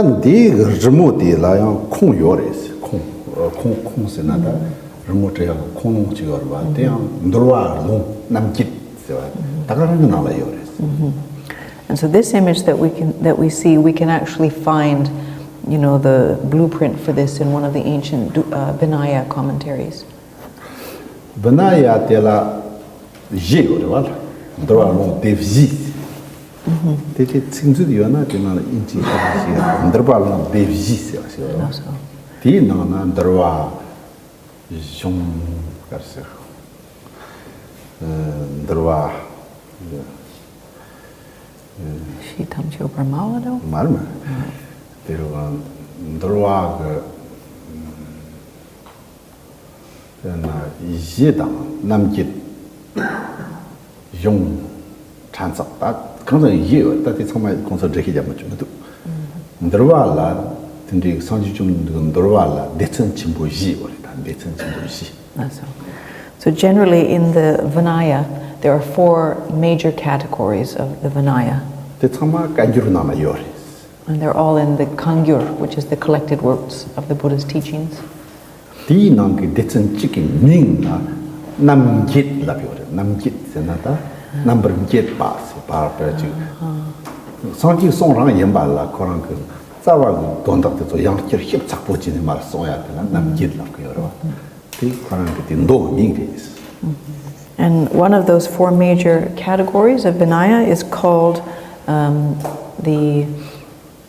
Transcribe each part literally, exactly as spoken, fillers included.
ད་འདིའི་རི་མོ་དེ་ལ་ཡང་ཁུངས་ཡོད་རེད། ཁུངས་ཁུངས་ཁུངས་ཟེར་ན་ད་རི་མོ་བྲི་ཡག་གི་ཁུངས་ལུང་ཅིག་ཡོད་རེད་པ། དེ་ཡང་འདུལ་བ་ལུང་རྣམ་འབྱེད་ཟེར་བ་ད་ག་རང་གི་ནང་ལ་ཡོད་རེད། And so this image that we can that we see, we can actually find, you know, the blueprint for this in one of the ancient Du- uh, Vinaya commentaries. བི་ན་ཡ་དེ་ལ་བཞི་ཡོད་རེད་པ། འདུལ་བ་ལུང་སྡེ་བཞི། དེ་དེ་ཚིག་མཛོད་ཡོད་ན་དེ་ནང་ལ་དབྱིན་ཇིའི་ཁ་ཤས་ཤིག་འདུལ་བ་ལུང་སྡེ་བཞི་ཟེར་བ་ཞིག་ཡོད་རེད་པ། དེའི་ནང་ན་འདུལ་བ་གཞུང་ག་རེ་ཟེར། ཨ། འདུལ་བ། ཤེས་ཐམས་ཅད་པར་སྨྲ་བ་དང་། མར་མ། དེ་རུ་འདུལ་བ་གི་དཔེར་ན་གཞི་དང་རྣམ་འབྱེད། གཞུང་། ཕྲན་ཚེགས། ད་གང་ཟག་གཞི་ཡོད་ད་དེ་ཚང་མ་ཁོང་ཚོ་འགྲེལ་བཤད་རྒྱག་མ་བཅུག་མི་འདུག་འདུལ་བ་ལ་དེ་འདྲའི་སངས་རྒྱས་བཅོམ་ལྡན་འདུལ་བ་ལ་སྡེ་ཚན་ཆེན་པོ་བཞི་ཡོད་རེད། ད་སྡེ་ཚན་ཆེན་པོ་བཞི། Ah, so. So generally in the Vinaya, there are four major categories of the Vinaya. དེ་ཚང་མ་བཀའ་འགྱུར་ནང་ལ་ཡོད་རེད། And they're all in the Kangyur, which is the collected works of the Buddha's teachings. དེའི་ནང་གི་སྡེ་ཚན་གཅིག་གི་མིང་ལ་རྣམ་འབྱེད་ལབ་ཡོད་རེད། རྣམ་འབྱེད་ཟེར་ན་ད་རྣམ་པར་འབྱེད་པ་ཟེར་བར་བར་ཅིག་སངས་རྒྱས་གསུང་རང་ཡིན་པ་ལ་ཁོ་རང་གི་རྩ་བ་གི་དོན་དག་དེ་ཚོ་ཡང་བསྐྱར་ཞིབ་ཚགས་པོ་བྱས་ནས་མར་གསུང་ཡ་དེ་ལ་རྣམ་འབྱེད་ལབ་གི་ཡོད་རེད་བ། དེ་ཁོ་རང་གི་དེ་མདོ་གི་མིང་རེད། And one of those four major categories of Vinaya is called um, the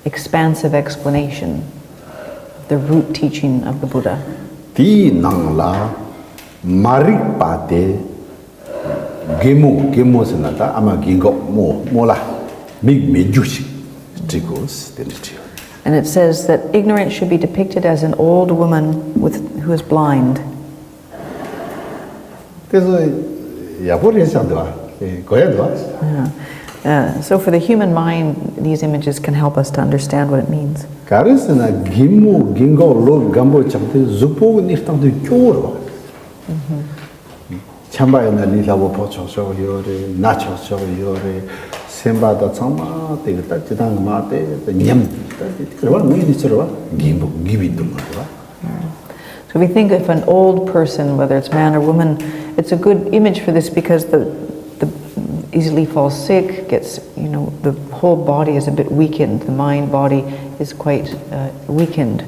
expansive explanation of the root teaching of the Buddha. དེའི་ནང་ལ་མ་རིག་པ་དེ་གད་མོ། གད་མོ་ཟེར་ན་ད་ཨ་མ་རྒན་གོག་རྨོ་རྨོ་ལགས་མིག་མེད་རྒྱུ་ཞིག་བྲིས་དགོས་དེ་འདྲ་བྲིས། And it says that ignorance should be depicted as an old woman with, who is blind. དེ་ཚོ་ཡག་པོ་རེད་བསམ་འདུག་ཨ། དེ་གོ་ཡ་འདུག་ཨ། Yeah. Uh, so for the human mind, these images can help us to understand what it means. ག་རེ་ཟེར་ན་རྒན་མོ་རྒན་གོག་ལོ་རྒན་པོ་ཆགས་དུས་གཟུགས་པོ་གི་གནས་སྟངས་དེ་སྐྱོ་བོ་རེད་བ། ཆམ་པ་ཡིན་ན་ལས་སླ་པོ་ཕོག་ཆོག་ཆོག་ཡོད་རེད། ན་ཆོག་ཆོག་ཡོད་རེད། སེམས་པ་དང་ཚང་མ་དེ་གི་ད་སྤྱི་བཏང་གི་མ་དེ་ཉམས་ད་དེ་དེ་རེད་བ། ངའི་གནས་ཚུལ་རེད་བ། རྒན་པོ་རྒས་པའི་སྡུག་བསྔལ་རེད་བ། So we think if an old person, whether it's man or woman, it's a good image for this because the, the easily falls sick, gets, you know, the whole body is a bit weakened, the mind body is quite uh, weakened.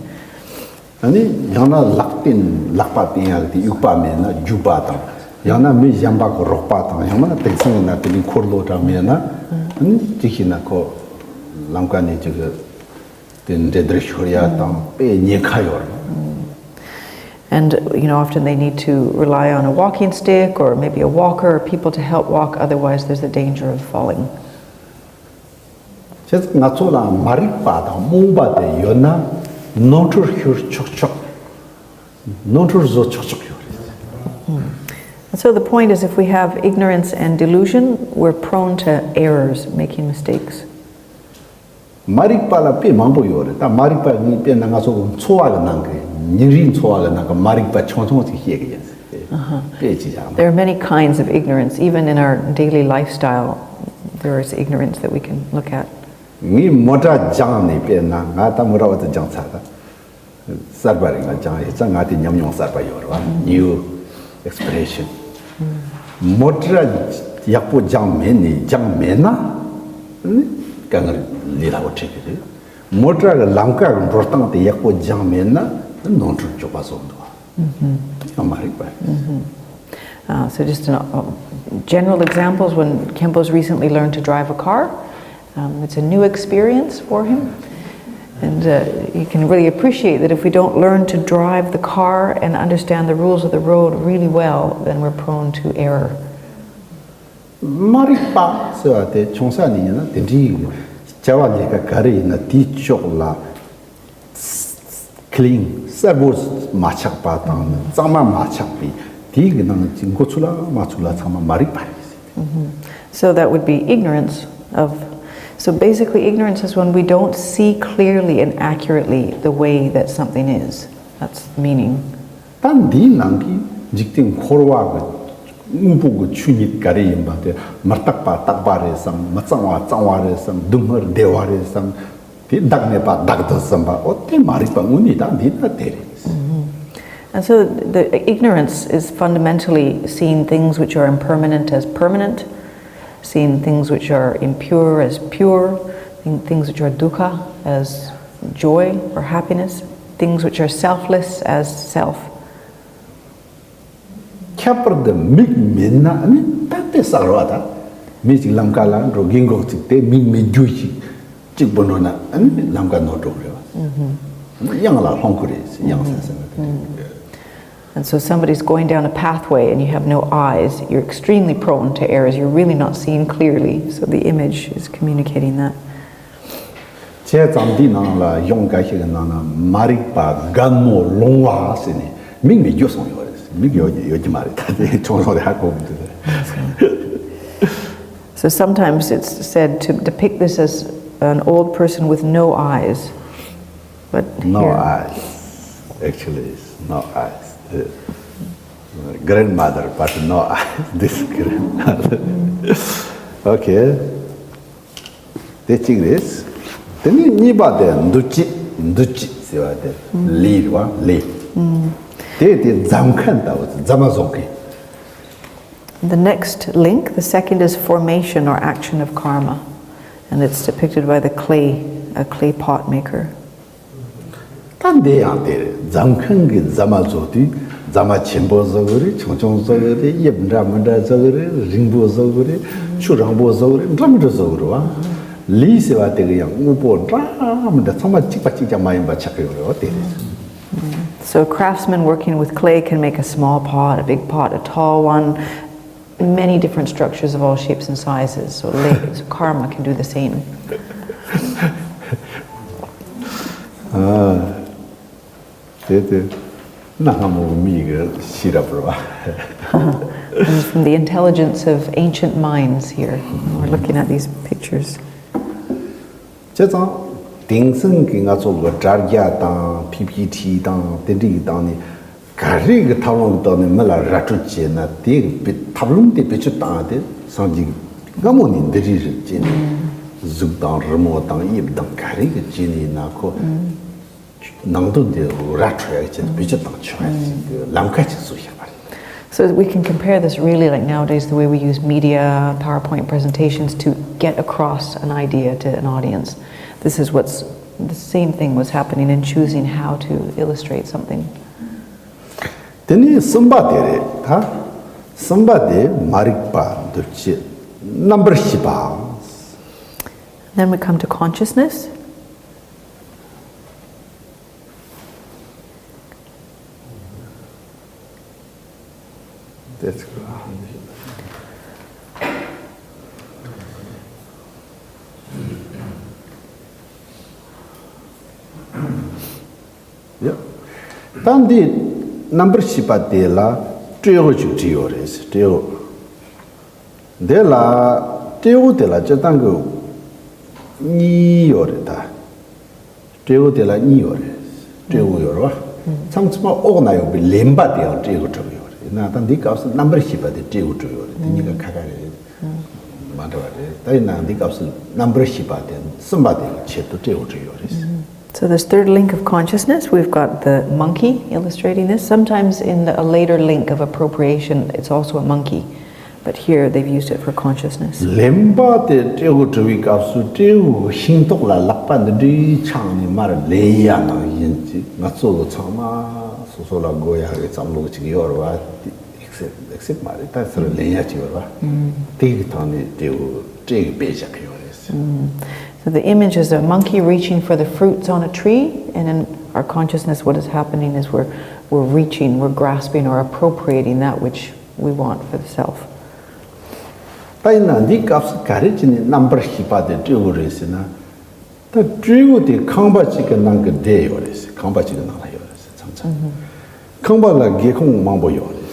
ཨ་ནི་ཡང་ན་ལག་བསྟན་ལག་པ་བསྟན་ཡག་དེ་དབྱུག་པ་མེད་ན་རྒྱུག་པ་དང་། ཡང་ན་མི་གཞན་པ་གི་རོགས་པ་དང་། ཡང་ན་དེང་སང་ཡིན་ན་དེ་ནི་འཁོར་ལོ་འདྲ་མེད་ན། ཨ་ནི་ཅི་ཞིག་ན་ཁོ་ལམ་ཀ་ནས་ཅིག་དེ་འདྲེ་འདིར་ཤོར་ཡ་དང་དཔེ་ཉེན་ཁ་ཡོད་རེད། And you know, often they need to rely on a walking stick or maybe a walker or people to help walk, otherwise there's a danger of falling. བྱས་ཙང་ང་ཚོ་ལ་མ་རིག་པ་དང་རྨོངས་པ་དེ་ཡོད་ན་ནོར་འཁྲུལ་ཤོར་ཆོག་ཆོག་ནོར་འཁྲུལ་བཟོ་ཆོག་ཆོག་ཡོད་རེད། So the point is, if we have ignorance and delusion, we're prone to errors, making mistakes. མ་རིག་པ་ལ་དཔེ་མང་པོ་ཡོད་རེད། ད་མ་རིག་པ་ངས་དཔེར་ན་ང་ཚོ་གི་འཚོ་བ་གི་ནང་གི་ཉིན་རེའི་འཚོ་བ་གི་ནང་གི་མ་རིག་པ་ཆུང་ཆུང་ཅིག་བཤད་གི་ཡིན། དཔེ་ཅིག་བཞག་ན། There are many kinds of ignorance. Even in our daily lifestyle, there is ignorance that we can look at. ངས་མོ་ཊ་སྦྱངས་ནས་དཔེར་ན་ང་ད་མོ་ཊ་འོ་ཙམ་སྦྱངས་ཚར་ད། གསར་པ་རེད། ང་སྦྱངས་ཡོད་ཙང་ང་དེ་ཉམས་མྱོང་གསར་པ་ཡོད་རེད་བ། New experience. མོ་ཊ་ཡག་པོ་སྦྱངས་མེད་ནས་སྦྱངས་མེད་ན་ནི་དཀའ་ངལ་ལས་སླ་པོ་འཕྲད་ཀྱི་རེད། མོ་ཊ་གི་ལམ་ཀ་གི་འགྲོ་སྟངས་དེ་ཡག་པོ་སྦྱངས་མེད་ན་ནོར་འཁྲུལ་འཇོག་པ་བཟོ་འདུག་བ། ཡང་མ་རིག་པ་རེད། Uh, so just in uh, general examples, when Khenpo's recently learned to drive a car, um, it's a new experience for him. And uh, you can really appreciate that if we don't learn to drive the car and understand the rules of the road really well, then we're prone to error. མ་རིག་པ་ཟེར་བ་དེ་ཆུང་ས་ནས་ཡིན་ན་དེ་འདྲའི་བྱ་བ་ལས་ཀ་ག་རེ་ཡིན་ན་དེའི་ཕྱོགས་ལ་ཀི་ལིན་གསལ་པོ་མ་ཆགས་པ་དང་གཙང་མ་མ་ཆགས་པའི་དེའི་གི་ནང་གི་འགོ་ཚུགས་ལ་མ་ཚུགས་ལ་ཚང་མ་མ་རིག་པ་རེད། So that would be ignorance of. So basically, ignorance is when we don't see clearly and accurately the way that something is. That's meaning. ད་འདིའི་ནང་གི་འཇིག་རྟེན་འཁོར་བ་གི་དངོས་པོ་གི་ཆོས་ཉིད་ག་རེ་ཡིན་པ་དེ་མི་རྟག་པ་རྟག་པ་རེད་བསམ། མི་གཙང་བ་གཙང་བ་རེད་བསམ། སྡུག་བསྔལ་བདེ་བ་རེད་བསམ། དེ་བདག་མེད་པ་བདག་ཏུ་ཟིན་པ། འོ་དེ་མ་རིག་པ་དངོས་གནས་དང་འདི་ལྟ་དེ་རེད། And so the ignorance is fundamentally seeing things which are impermanent as permanent, seeing things which are impure as pure, seeing things which are dukkha as joy or happiness, things which are selfless as self. ཁྱད་པར་དུ་མིག་མེད་ན་ནི་ད་དེ་བསགས་རོགས་ད། མི་གཅིག་ལམ་ཁ་ལ་འགྲོ་རྒན་གོག་གཅིག་དེ་མིག་མེད་རྒྱུ་ཞིག་གཅིག་པུ་འགྲོ་ན་ནི་ལམ་ཁ་ནོར་འགྲོ་གི་རེད་བ། གཡང་ལ་ལྷུང་གི་རེད། གཡང་སེང་སེང་གི་དེ། And so somebody's going down a pathway and you have no eyes, you're extremely prone to errors. You're really not seeing clearly. So the image is communicating that. བྱས་ཙང་འདི་ནང་ལ་གཞུང་འགའ་ཞིག་གི་ནང་ན་མ་རིག་པ་རྒན་མོ་ལོང་བ་ཟེར་ནས་མིག་མེད་རྒྱུ་གསུངས་ཡོད་རེད། མིག་ཡོད་ཡོད་ཀྱི་མ་རེད། ད་དེ་ཆུང་ཆུང་རེད། ཧ་གོ་མི་འདུག So sometimes it's said to depict this as an old person with no eyes. But no here, eyes. Actually, it's no eyes. Uh, grandmother, but no eyes. This grandmother. Okay. དེ་གཅིག་རེད། དེ་ནས་གཉིས་པ་དེ་འདུ་བྱེད། འདུ་བྱེད་ཟེར་བ་དེ་ལས་རེད་བ། ལས། དེ་དེ་རྫ་མཁན་ལྟ་བུ། རྫ་མ་བཟོ་མཁན། The next link, the second, is formation or action of karma, and it's depicted by the clay, a clay pot maker. ད་འདི་ཡང་དེ་རེད། རྫ་མཁན་གྱིས་རྫ་མ་བཟོ་དུས་རྫ་མ་ཆེན་པོ་བཟོ་གི་རེད། ཆུང་ཆུང་བཟོ་གི་རེད། དབྱིབས་འདྲ་མི་འདྲ་བཟོ་གི་རེད། རིང་པོ་བཟོ་གི་རེད། ཆུ་རིང་པོ་བཟོ་གི་རེད། འདྲ་མི་འདྲ་བཟོ་གི་རེད་བ། ལས་ཟེར་བ་དེ་གི་ཡང་དངོས་པོ་འདྲ་མི་འདྲ་ཚང་མ་གཅིག་པ་གཅིག་རྐྱང་མ་ཡིན་པ་ཆགས་ཀྱི་ཡོད་རེད་བ། དེ་རེད། So a craftsman working with clay can make a small pot, a big pot, a tall one, many different structures of all shapes and sizes. So, la- so karma can do the same. དེ་དེ་གནའ་སྔ་མོ་གི་མི་གི་ཤེས་རབ་རེད་བ། And from the intelligence of ancient minds here, we're looking at these pictures. བྱས་ཙང་དེང་སང་གི་ང་ཚོ་གི་དྲ་རྒྱ་དང་ཕི་ཕི་ཊི་དང་དེ་འདྲའི་གི་སྟེང་ནས་ག་རེ་གི་ཐབས་ལམ་གི་ཐོག་ནས་མི་ལ་ར་སྤྲོད་བྱས་ན། དེ་གི་བེད་ཐབས་ལམ་དེ་བེད་སྤྱོད་བཏང་ཡ་དེ་སངས་རྒྱས་སྔ་མོ་ནས་འདི་རིགས་རེད་ཅེས་ནས། གཟུགས་དང་རི་མོ་དང་དབྱིབས་དང་ག་རེ་གི་བྱས་ནས་ཡིན་ན་ཁོ། ནང་དོན་དེ་ར་འཕྲོད་ཡག་ཆེད་དུ་བེད་སྤྱོད་བཏང་ཆོག་ཡག་ཅིག་གི་ལམ་ཁ་ཅིག་བཟོས་བཞག་པ་རེད། So we can compare this really, like, nowadays, the way we use media, PowerPoint presentations to get across an idea to an audience. This is what's the same thing was happening in choosing how to illustrate something. དེ་ནས་གསུམ་པ་དེ་རེད་ད། གསུམ་པ་དེ་མ་རིག་པ་འདུ་བྱེད་རྣམ་པར་ཤེས་པ། Then we come to consciousness. That's good. ཡ། ད་འདི་རྣམ་པར་ཤེས་པ་དེ་ལ་སྤྲེའུ་ཅིག་བྲིས་ཡོད་རེད། སྤྲེའུ། འདི་ལ་སྤྲེའུ་དེ་ལ་སྤྱིར་བཏང་གི་གཉིས་ཡོད་རེད་ད། སྤྲེའུ་དེ་ལ་གཉིས་ཡོད་རེད། སྤྲེའུ་ཡོད་རེད་བ། མཚམས་མཚམས་འོག་ན་ཡོད་པའི་ལེན་པ་དེ་ཡང་སྤྲེའུ་གྲུབ་ཡོད་རེད། ཡིན་ན་ད་འདི་སྐབས་སུ་རྣམ་པར་ཤེས་པ་དེ་སྤྲེའུ་གྲུབ་ཡོད་རེད། དེ་གཉིས་ཀ་ཁ་ཁ་རེད། མ་འདྲ་བ་རེད། ད་ཡིན་ནའང་འདི་སྐབས་སུ་རྣམ་པར་ཤེས་པ་དེ་གསུམ་པ་དེ་ཆེད་དུ་སྤྲེའུ་བྲིས་ཡོད་རེད། So this third link of consciousness, we've got the monkey illustrating this. Sometimes in the, a later link of appropriation, it's also a monkey. But here they've used it for consciousness. ལེན་པ་དེ་སྤྲེའུ་བྲིས་པའི་སྐབས་སུ་སྤྲེའུ་ཤིང་ཏོག་ལ་ལག་པ་འདི་འདྲའི་འཆང་ནས་མར་ལེན་ཡ་ནང་བཞིན་ཅིག་ང་ཚོ་གི་ཚང་མ་སོ་སོ་ལ་དགོས་ཡ་གི་བསམ་བློ་ཅིག་ཡོད་རེད་བ། ཨེག་སེབ་ཨེག་སེབ་མ་རེད། ད་ཚུར་ལེན་ཡ་ཅིག་ཡོད་རེད་བ། དེ་གི་ཐོག་ནས་སྤྲེའུ་སྤྲེའུ་སྦས་བཞག་གི་ཡོད་རེད། So the image is a monkey reaching for the fruits on a tree, and in our consciousness, what is happening is we're, we're reaching, we're grasping or appropriating that which we want for the self. ད་ཡིན་ན་འདིའི་སྐབས་སུ་ག་རེ་བྱས་ནས་རྣམ་པར་ཤེས་པ་དེ་སྤྲེའུ་རེད་ཟེར་ན། ད་སྤྲེའུ་དེ་ཁང་པ་གཅིག་གི་ནང་གི་སྡེ་ཡོད་རེད་ཟེར། ཁང་པ་གཅིག་གི་ནང་ལ་ཡོད་རེད་ཟེར། མཚམས་མཚམས་ཁང་པ་ལ་སྒེའུ་ཁུང་མང་པོ་ཡོད་རེད།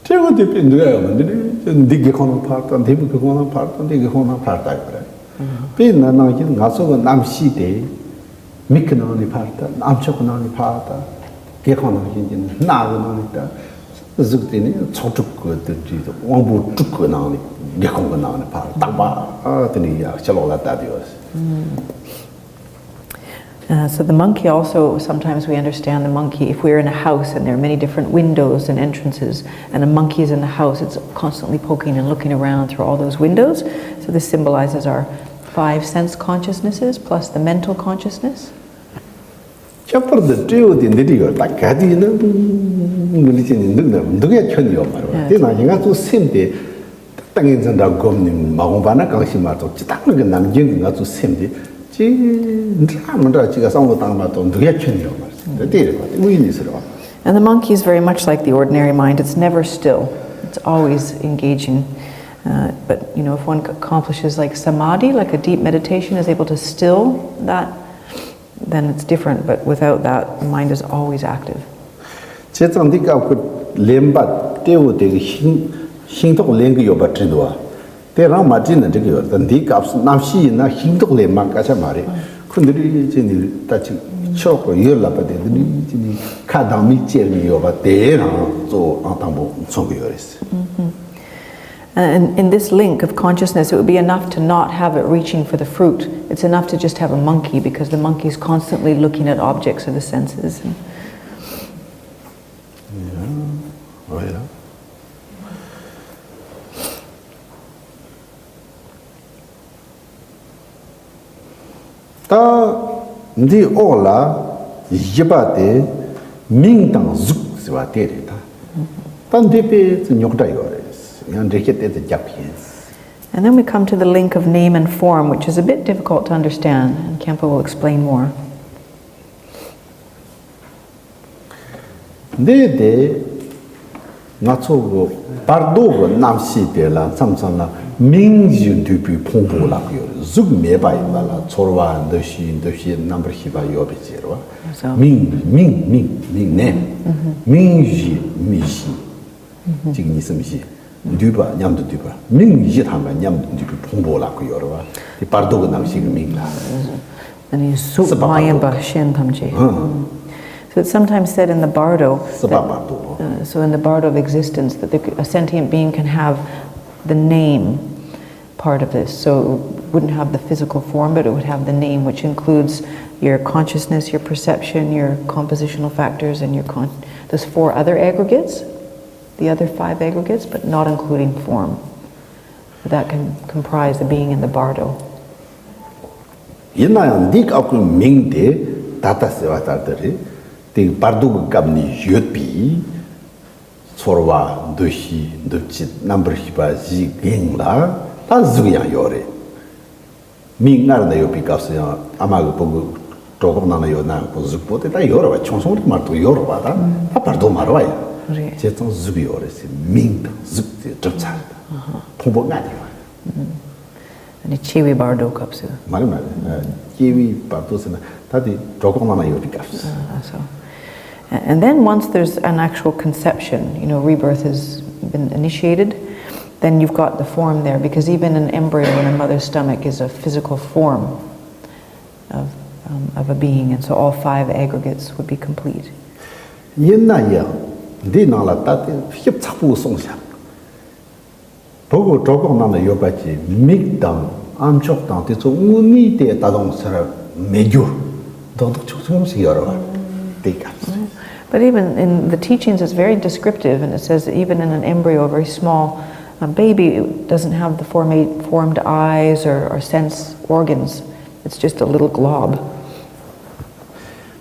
སྤྲེའུ་དེ་དཔེ་འདུག་ཡ་ཡོད་མ། འདི་ནི་འདི་སྒེའུ་ཁུང་ནང་ཕར་ལྟ། འདི་སྒེའུ་ཁུང་ནང་ཕར་ལྟ། འདི་སྒེའུ་ཁུང་ནང་ཕར་ལྟ་ཡོད་རེད། དཔེར་ན་ནང་བཞིན་ང་ཚོ་གི་རྣམ་ཤེས་དེ་མིག་གི་ནང་ནས་ཕར་ལྟ། རྣམ་ཅོག་གི་ནང་ནས་ཕར་ལྟ། སྒེའུ་ཁུང་ནང་བཞིན་གྱི་སྣ་གི་ནང་ནས་ལྟ། གཟུགས་དེ་ནི་ཚོགས་དྲུག་གི་དེ་འདྲའི་དབང་པོ་དྲུག་གི་ནང་ནས་སྒེའུ་ཁུང་གི་ནང་ནས་ཕར་ལྟ་བ། ཨ་དེ་ནས་ཡར་ཕྱི་ལོགས་ལ་ལྟ་དེ་ཡོད། Uh, so the monkey also, sometimes we understand the monkey, if we're in a house and there are many different windows and entrances, and a monkey is in the house, it's constantly poking and looking around through all those windows. So this symbolizes our five sense consciousnesses plus the mental consciousness. ཁྱད་པར་དུ་སྤྲེའུ་དེ་འདི་འདྲ་ཡོད། ད་ག་དུས་ཡིན་ན་མི་ལི་ཅན་ནི་འདུག་ན་འདུག་ཡ་ཁྱོན་ཡོད་མ་རེད་བ། དེ་ནང་བཞིན་ང་ཚོ་སེམས་དེ་ད་ངན་འཛིན་འདྲ་སྒོམ་ནས་མ་འོངས་པ་ན་གང་ཞིག་མ་གཏོགས་ཇི་ལྟར་གི་ནམ་རྒྱུན་གྱི་ང་ཚོ་སེམས་དེ་ཅི་འདྲ་མི་འདྲ་ཅིག་ག་བསམ་བློ་བཏང་མ་གཏོགས་འདུག་ཡ་ཁྱོན་ཡོད་མ་རེད། ད་དེ་རེད་བ། དེ་དངོས་ཡོད་གནས་ཚུལ་རེད་བ། And the monkey is very much like the ordinary mind. It's never still. It's always engaging. Uh, but you know, if one accomplishes like samadhi, like a deep meditation, is able to still that, then it's different. But without that, the mind is always active. བྱས་ཙང་འདི་སྐབས་ཀྱི་ལེན་པ་སྤྲེའུ་དེ་གི་ཤིང་ཤིང་ཐོག་ལེན་གི་ཡོད་པ་བྲིས་འདུག་བ། དེ་རང་མ་བྲིས་ན་འགྲིག་གི་ཡོད། ད་འདིའི་སྐབས་སུ་གནམ་གཤིས་ཡིན་ན་ཤིང་ཐོག་ལེན་མ་སྐད་ཆ་མ་རེད། ཁོ་འདི་རིགས་ཅི་ནི་ད་ཅིག་ཆོག་གི་ཡོད་ལབ་པ་དེ་འདི་རིགས་ཅི་ནི་ཁ་གདངས་མིག་ཅེར་ནི་ཡོད་པ་དེ་རང་གཙོ་བོ་ཨང་དང་པོ་མཚོན་གི་ཡོད་རེད། Uh, in, in this link of consciousness, it would be enough to not have it reaching for the fruit. It's enough to just have a monkey because the monkey is constantly looking at objects of the senses. ད་འདིའི་འོག་ལ་བཞི་པ་དེ་མིང་དང་གཟུགས་ཟེར་བ་དེ་རེད་ད། ད་འདི་དཔེ་ཙི་རྙོག་དྲ་ཡོད་རེད། ཡང་འགྲེལ་བཤད་ཏོག་ཙམ་རྒྱབ་ཀྱི་ཡིན། And then we come to the link of name and form, which is a bit difficult to understand, and Khenpo will explain more. འདི་དེ་ང་ཚོ་གི་བར་དོ་གི་རྣམ་ཤེས་དེ་ལ་མཚམས་མཚམས་ལ་མིང་བཞིན་འདུས་པའི་ཕུང་པོ་ལབ་ཀྱི་ཡོད་རེད། གཟུགས་མེད་པ་ཡིན་པ་ལ་ཚོར་བ་འདུ་ཤེས་འདུ་བྱེད་རྣམ་པར་ཤེས་པ་ཡོད་པའི་ཕྱིར་རོ། མིང་མིང་མིང་མིང་ནས་མིང་བཞི་མིང་བཞི། གཅིག་གཉིས་གསུམ་བཞི། འདུས་པ་མཉམ་དུ་འདུས་པ། མིང་བཞི་ཐམ་པ་མཉམ་དུ་འདུས་པའི་ཕུང་པོ་ལབ་ཀྱི་ཡོད་རེད་བ། དེ་བར་དོ་གི་རྣམ་ཤེས་ཀྱི་མིང་ལ། ཨ་ནི་གཟུགས་མ་ཡིན་པ་གཞན་ཐམས་ཅད། So it's sometimes said in the Bardo, སྲིད་པ་བར་དོ། Uh, so in the Bardo of existence, that the, a sentient being can have the name part of this. So it wouldn't have the physical form, but it would have the name, which includes your consciousness, your perception, your compositional factors, and your con- those four other aggregates, the other five aggregates, but not including form. That can comprise the being in the Bardo. ཡིན་ན་ཡང་འདི་སྐབས་ཀྱི་མིང་དེ་ད་ལྟ་ཟེར་བ་ལྟར་དུ་རེད། དེ་བར་དོ་གི་སྐབས་ནས་ཡོད་པའི་ཚོར་བ་འདུ་ཤེས་འདུ་བྱེད་རྣམ་པར་ཤེས་པ་བཞིའི་སྒང་ལ་ད་གཟུགས་ཡང་ཡོད་རེད། མིག་སྔར་ན་ཡོད་པའི་སྐབས་སུ་ཡང་ཨ་མ་གི་བུ་གུ་གྲོད་ཁོག་ནང་ན་ཡོད་ན་ཁོ་གཟུགས་པོ་དེ་ད་ཡོད་རེད་བ། ཆུང་ཆུང་རེད་མ་གཏོགས་ཡོད་རེད་བ། ད་ད་བར་དོ་མ་རེད་བ་ཡ། རེད། བྱས་ཙང་གཟུགས་ཡོད་རེད་ཟེར། མིང་དང་གཟུགས་དེ་གྲུབ་ཚར་རེད། ད་ཕུང་པོ་ལྔ་དེ་བ། ཨ་ནི་སྐྱེ་བའི་བར་དོ་སྐབས་སུ། མ་རེད་མ་རེད། སྐྱེ་བའི་བར་དོ་ཟེར་ན་ད་དེ་གྲོད་ཁོག་ནང་ན་ཡོད་པའི་སྐབས་སུ། Uh, so. And then once there's an actual conception, you know, rebirth has been initiated, then you've got the form there, because even an embryo in a mother's stomach is a physical form of, um, of a being, and so all five aggregates would be complete. ཡིན་ན་ཡང་འདི་ནང་ལ་ད་དེ་ཞིབ་ཚགས་པོ་གསུངས་ཤག་བུ་གུ་གྲོད་ཁོག་ནང་ན་ཡོད་པ་ཀྱི་མིག་དང་ཨ་མཆོག་དང་དེ་ཚོ་དངོས་གནས་དེ་ད་དུང་ཚུར་མེད་རྒྱུ་རྡོག་རྡོག་ཆུང་ཆུང་ཞིག་ཡོད་རེད་བ། དེ་སྐབས་སུ། But even in the teachings, it's very descriptive, and it says that even in an embryo, a very small uh, baby, it doesn't have the forma- formed eyes or, or sense organs. It's just a little glob.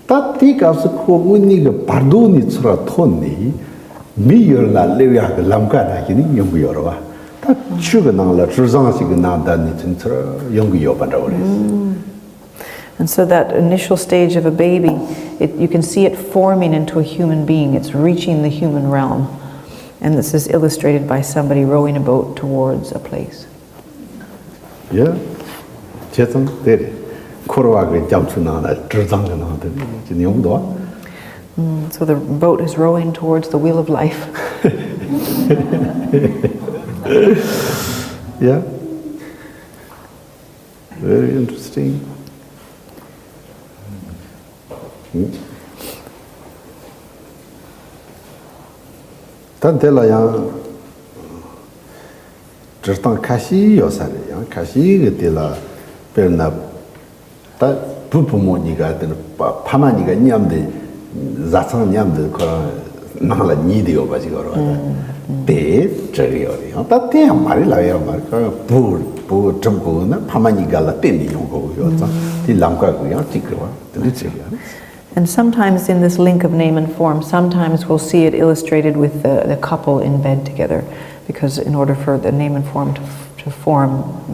ད་དེའི་སྐབས་སུ་ཁོ་དངོས་གནས་ཀྱི་བར་དོ་ནས་ཚུར་ཐོན་ནས་མི་ཡུལ་ལ་སླེབས་ཡག་གི་ལམ་ཀ་ནང་བཞིན་ནས་ཡོང་གི་ཡོད་རེད་བ། ད་ཆུ་གི་ནང་ལ་གྲུ་གཟིངས་ཤིག་གི་ནང་བསྡད་ནས་ཚུན་ཚུར་ཡོང་གི་ཡོད་པ་འདྲ་བོ་རེད། And so that initial stage of a baby, it, you can see it forming into a human being. It's reaching the human realm. And this is illustrated by somebody rowing a boat towards a place. ཡ། བྱས་ཙང་དེ་རེད། འཁོར་བ་གི་རྒྱ་མཚོའི་ནང་ལ་གྲུ་གཟིངས་གི་ནང་དུ་ཅི་ནས་ཡོང་འདུག་ཨ། Mm, so the boat is rowing towards the wheel of life. Yeah. Very interesting. ད་འདི་ལ་ཡང་འབྲི་སྟངས་ཁ་ཤས་ཡོད་ས་རེད། ཡང་ཁ་ཤས་ཀྱི་དེ་ལ་དཔེར་ན་ད་ བུ་བུ་མོ་གཉིས་ཀ་དེ་ནི་ཕ་ཕ་མ་གཉིས་ཀ་མཉམ་དུ་བཟའ་ཚང་མཉམ་དུ་ཁོ་རང་ནང་ལ་ཉལ་དུ་ཡོད་པ་ཞིག་ཡོད་རེད་བ། དེ་འདྲ་གི་ཡོད་རེད། ཡང་ད་དེ་ཡང་མ་རེད་ལབ་ཡ་མ་རེད། ཁོ་རང་བུ་བུ་གྲུབ་དགོས་ན་ཕ་མ་གཉིས་ཀ་ལ་བརྟེན་ནས་ཡོང་དགོས་ཀྱི་ཡོད་ཙང་དེ་ལམ་ཀ་གི་ཡང་གཅིག་གི་བ་དེ་འདྲ་བྱེད་ཀྱི་ཡོད་རེད། And sometimes in this link of name and form, sometimes we'll see it illustrated with the, the couple in bed together, because in order for the name and form to, to form,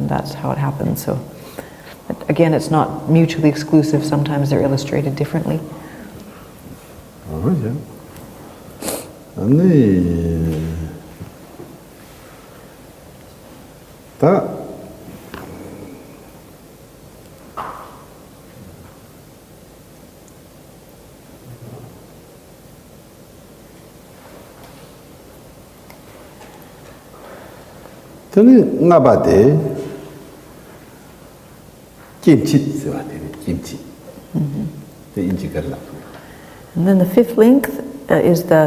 that's how it happens. So, but again, it's not mutually exclusive. Sometimes they're illustrated differently. ཨ་ནི། ད། དེ་ནི་ལྔ་པ་དེ། སྐྱེ་མཆེད་ཟེར་བ་དེ་ནི་སྐྱེ་མཆེད། དེ་ཨིན་ཇི་ག་རེ་ལབ་ཐུབ། And then the fifth link, uh, is the,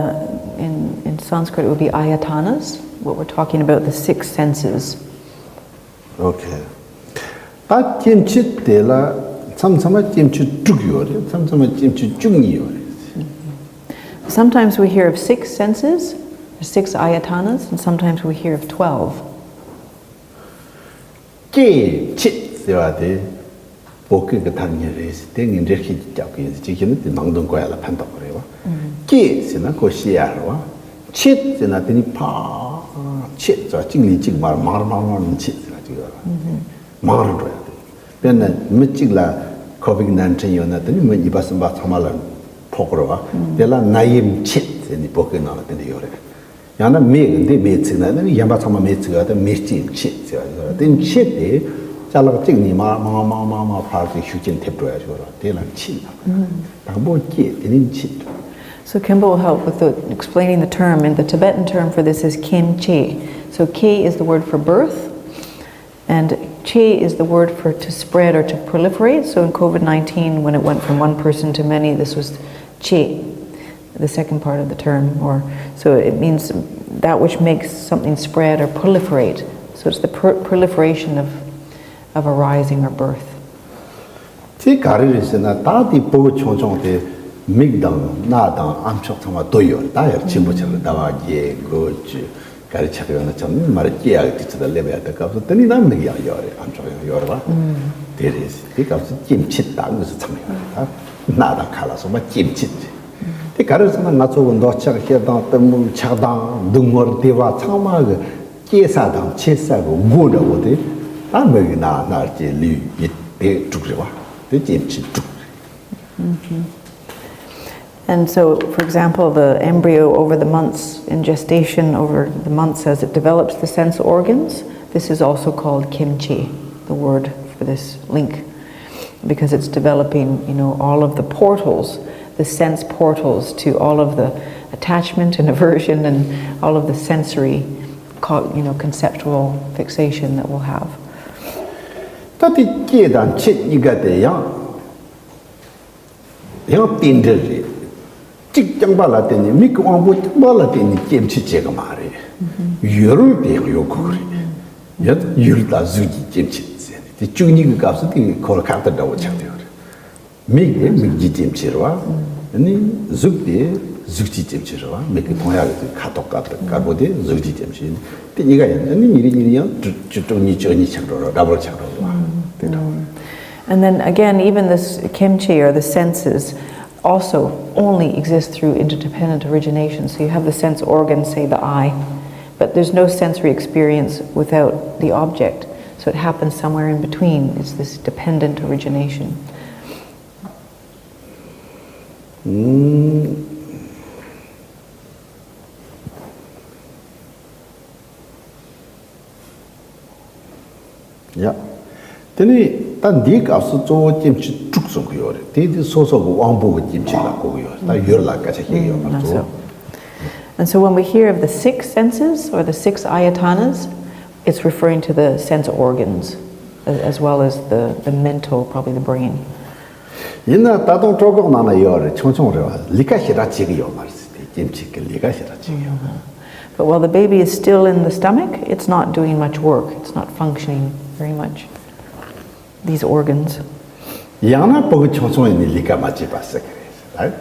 in, in Sanskrit, it would be ayatanas, what we're talking about, the six senses. Okay. ད་སྐྱེ་མཆེད་དེ་ལ་མཚམས་མཚམས་ལ་སྐྱེ་མཆེད་དྲུག་ཡོད་རེད། མཚམས་མཚམས་ལ་སྐྱེ་མཆེད་བཅུ་གཉིས་ཡོད་རེད། Sometimes we hear of six senses, six ayatanas, and sometimes we hear of twelve. སྐྱེ་མཆེད་ཟེར་བ་དེ་བོད་སྐད་ཀྱི་ཐ་སྙད་རེད་ཟེར་དེ་ངས་འགྲེལ་བཤད་ཅིག་རྒྱབ་ཀྱི་ཡིན་ཟེར། གཅིག་བྱས་ན་དེ་ནང་དོན་གོ་ཡ་ལ་ཕན་ཐོགས་ཀྱི་རེད་བ། སྐྱེ་ཟེར་ན་ཁོ་སྐྱེ་ཡ་རེད་བ། མཆེད་ཟེར་ན་དེ་ནི་ཕར་མཆེད་ཟེར་བ་གཅིག་ནས་གཅིག་མར་མང་རུ་མང་རུ་མང་རུ་མཆེད་ཟེར་བ་གཅིག་ཡོད་རེད། མང་རུ་འགྲོ་ཡ་དེ། དཔེར་ན་མི་གཅིག་ལ་ཁོ་བིད་ནན་ཏིན་ཡོད་ན་དེ་ནི་མི་གཉིས་པ་གསུམ་པ་ཚང་མ་ལ་ཕོག་གི་རེད་བ། དེ་ལ་ན་ཡིས་མཆེད་ཟེར་ནི་བོད་སྐད་ནང་ལ་དེ་འདྲ་ཡོད་རེད། ཡང་ན་མེ་གི་འདི་མེ་ཚིག་ན་ནི་གཞན་པ་ཚང་མ་མེ་ཚིག་ཡ་དེ་མེ་སྐྱེ་མཆེད་ཟེར་བ་ཡོད་རེད། དེ་མཆེད་དེ་ཅ་ལག་གཅིག་ནས་མར་མང་མང་མང་མང་ཕར་ཚུར་ཤུགས་རྐྱེན་ཐེབས་འགྲོ་ཡ་ཡོད་རེད། དེ་ལ་མཆེད་ལབ། དང་པོ་སྐྱེ་དེ་ནི་མཆེད། So Khenpo will help with the, explaining the term. In the Tibetan term for this is khyemche. So khe is the word for birth, and che is the word for to spread or to proliferate. So in COVID nineteen, when it went from one person to many, this was che, the second part of the term. Or, so it means that which makes something spread or proliferate. So it's the pro- proliferation of, of arising or birth. དེ་ག་རེ་རེད་ཟེར་ན། ད་དེ་ཕྲུ་གུ་ཆུང་ཆུང་དེ་མིག་དང་སྣ་དང་ཨམ་ཅོག་ཚང་མ་དོད་ཡོད་རེད། ད་ཡར་ཆེན་པོ་ཆགས་རེད། ཟླ་བ་བརྒྱད་དགུ་བཅུ་ག་རེ་ཆགས་ཡོད་ན་ཆགས་ནས་མར་སྐྱེ་ཡག་གི་དུས་ཚོད་ལ་སླེབས་ཡག་དེ་སྐབས་སུ་དེ་ནི་ད་མིག་ཡང་ཡོད་རེད། ཨམ་ཅོག་ཡང་ཡོད་རེད་བ། དེ་རེད། དེ་སྐབས་སུ་སྐྱེ་མཆེད་ད་དངོས་སུ་ཚང་ཡོད་རེད། ད་སྣ་དང་ཁ་ལ་སོགས་པ་སྐྱེ་མཆེད་རེད། དེ་ག་རེ་ཟེར་ན། ང་ཚོ་གི་འདོད་ཆགས་ཞེ་སྡང་གཏི་མུག་ཆགས་སྡང་སྡུག་བསྔལ་བདེ་བ་ཚང་མ་གི་སྐྱེ་ས་དང་མཆེད་ས་གི་སྒོ་འདྲ་བོ་དེ་ད་མིག་གི་སྣ་སྣ་སྐྱེ་ལུས་ཡིད་དེ་དྲུག་རེད་བ། དེ་སྐྱེ་མཆེད་དྲུག་རེད། And so, for example, the embryo over the months in gestation, over the months as it develops the sense organs, this is also called kimchi, the word for this link, because it's developing, you know, all of the portals, the sense portals to all of the attachment and aversion and all of the sensory, co- you know, conceptual fixation that we'll have. ད་དེ་སྐྱེ་དང་མཆེད་གཉིས་ཀ་དེ་ཡང་ཡང་རྟེན་འབྲེལ་རེད། གཅིག་རྐྱང་པ་ལ་བརྟེན་ནས། མིག་གི་དབང་པོ་རྐྱང་པ་ལ་བརྟེན་ནས་སྐྱེ་མཆེད་བྱེད་གི་མ་རེད། ཡུལ་དེ་ཡང་ཡོད་དགོས་རེད། ཡུལ་ཡུལ་དང་གཟུགས་ཀྱི་སྐྱེ་མཆེད་ཟེར་ནས་དེ་བཅུ་གཉིས་ཀྱི་སྐབས་སུ་དེ་ཁོ་ལ་ཁ་བརྡ་འདྲ་བོ་ཆགས་བསྡད་ཡོད་རེད། མིག་དེ་མིག་གི་སྐྱེ་མཆེད་རེད་བ། ཨ་ནི་གཟུགས་དེ་གཟུགས་ཀྱི་སྐྱེ་མཆེད་རེད་བ། མིག་གིས་མཐོང་ཡག་གི་དེ་ཁ་དོག་དཀར་དཀར་པོ་དེ་གཟུགས་ཀྱི་སྐྱེ་མཆེད་ཡིན། དེ་གཉིས་ཀ་ཡིན། ཨ་ནི་ཉིས་རེ་ཉིས་རེ་ཡང་བཅུ་བཅུ་དྲུག་གཉིས་བཅུ་གཉིས་ཆགས་འགྲོ་རེད། ཌབ་བལ་ཆགས་འགྲོ་རེད་བ། དེ་འདྲ་བ། And then again, even this kimchi or the senses also only exist through interdependent origination. So you have the sense organ, say the eye, but there's no sensory experience without the object. So it happens somewhere in between. It's this dependent origination. ཡ། དེ་ནས་ད་འདིའི་སྐབས་སུ་གཙོ་བོ་སྐྱེ་མཆེད་དྲུག་གསུང་གི་ཡོད་རེད། དེ་དེ་སོ་སོ་གི་དབང་པོ་གི་སྐྱེ་མཆེད་ལ་གོ་གི་ཡོད་རེད། ད་ཡུལ་ལ་སྐད་ཆ་བཤད་ཀྱི་ཡོད་མ་རེད། གཙོ་བོ། And so when we hear of the six senses or the six ayatanas, it's referring to the sense organs, a- as well as the, the mental, probably the brain. ཡིན་ན་ད་དུང་སྤྲོ་གོག་ནང་ན་ཡོད་རེད། ཆུང་ཆུང་རེད་བ། ལས་ཀ་ཞེ་དྲག་བྱེད་ཀྱི་ཡོད་མ་རེད་ཟེར། དེ་སྐྱེ་མཆེད་ཀྱི་ལས་ཀ་ཞེ་དྲག་བྱེད་ཀྱི་ཡོད་མ་རེད། But while the baby is still in the stomach, it's not doing much work. It's not functioning very much. These organs. ཡང་ན་ཕྲུ་གུ་ཆུང་ཆུང་ཡིན་ནའི་ལས་ཀ་མ་བྱེད་པ་ཟེར་གི་རེད།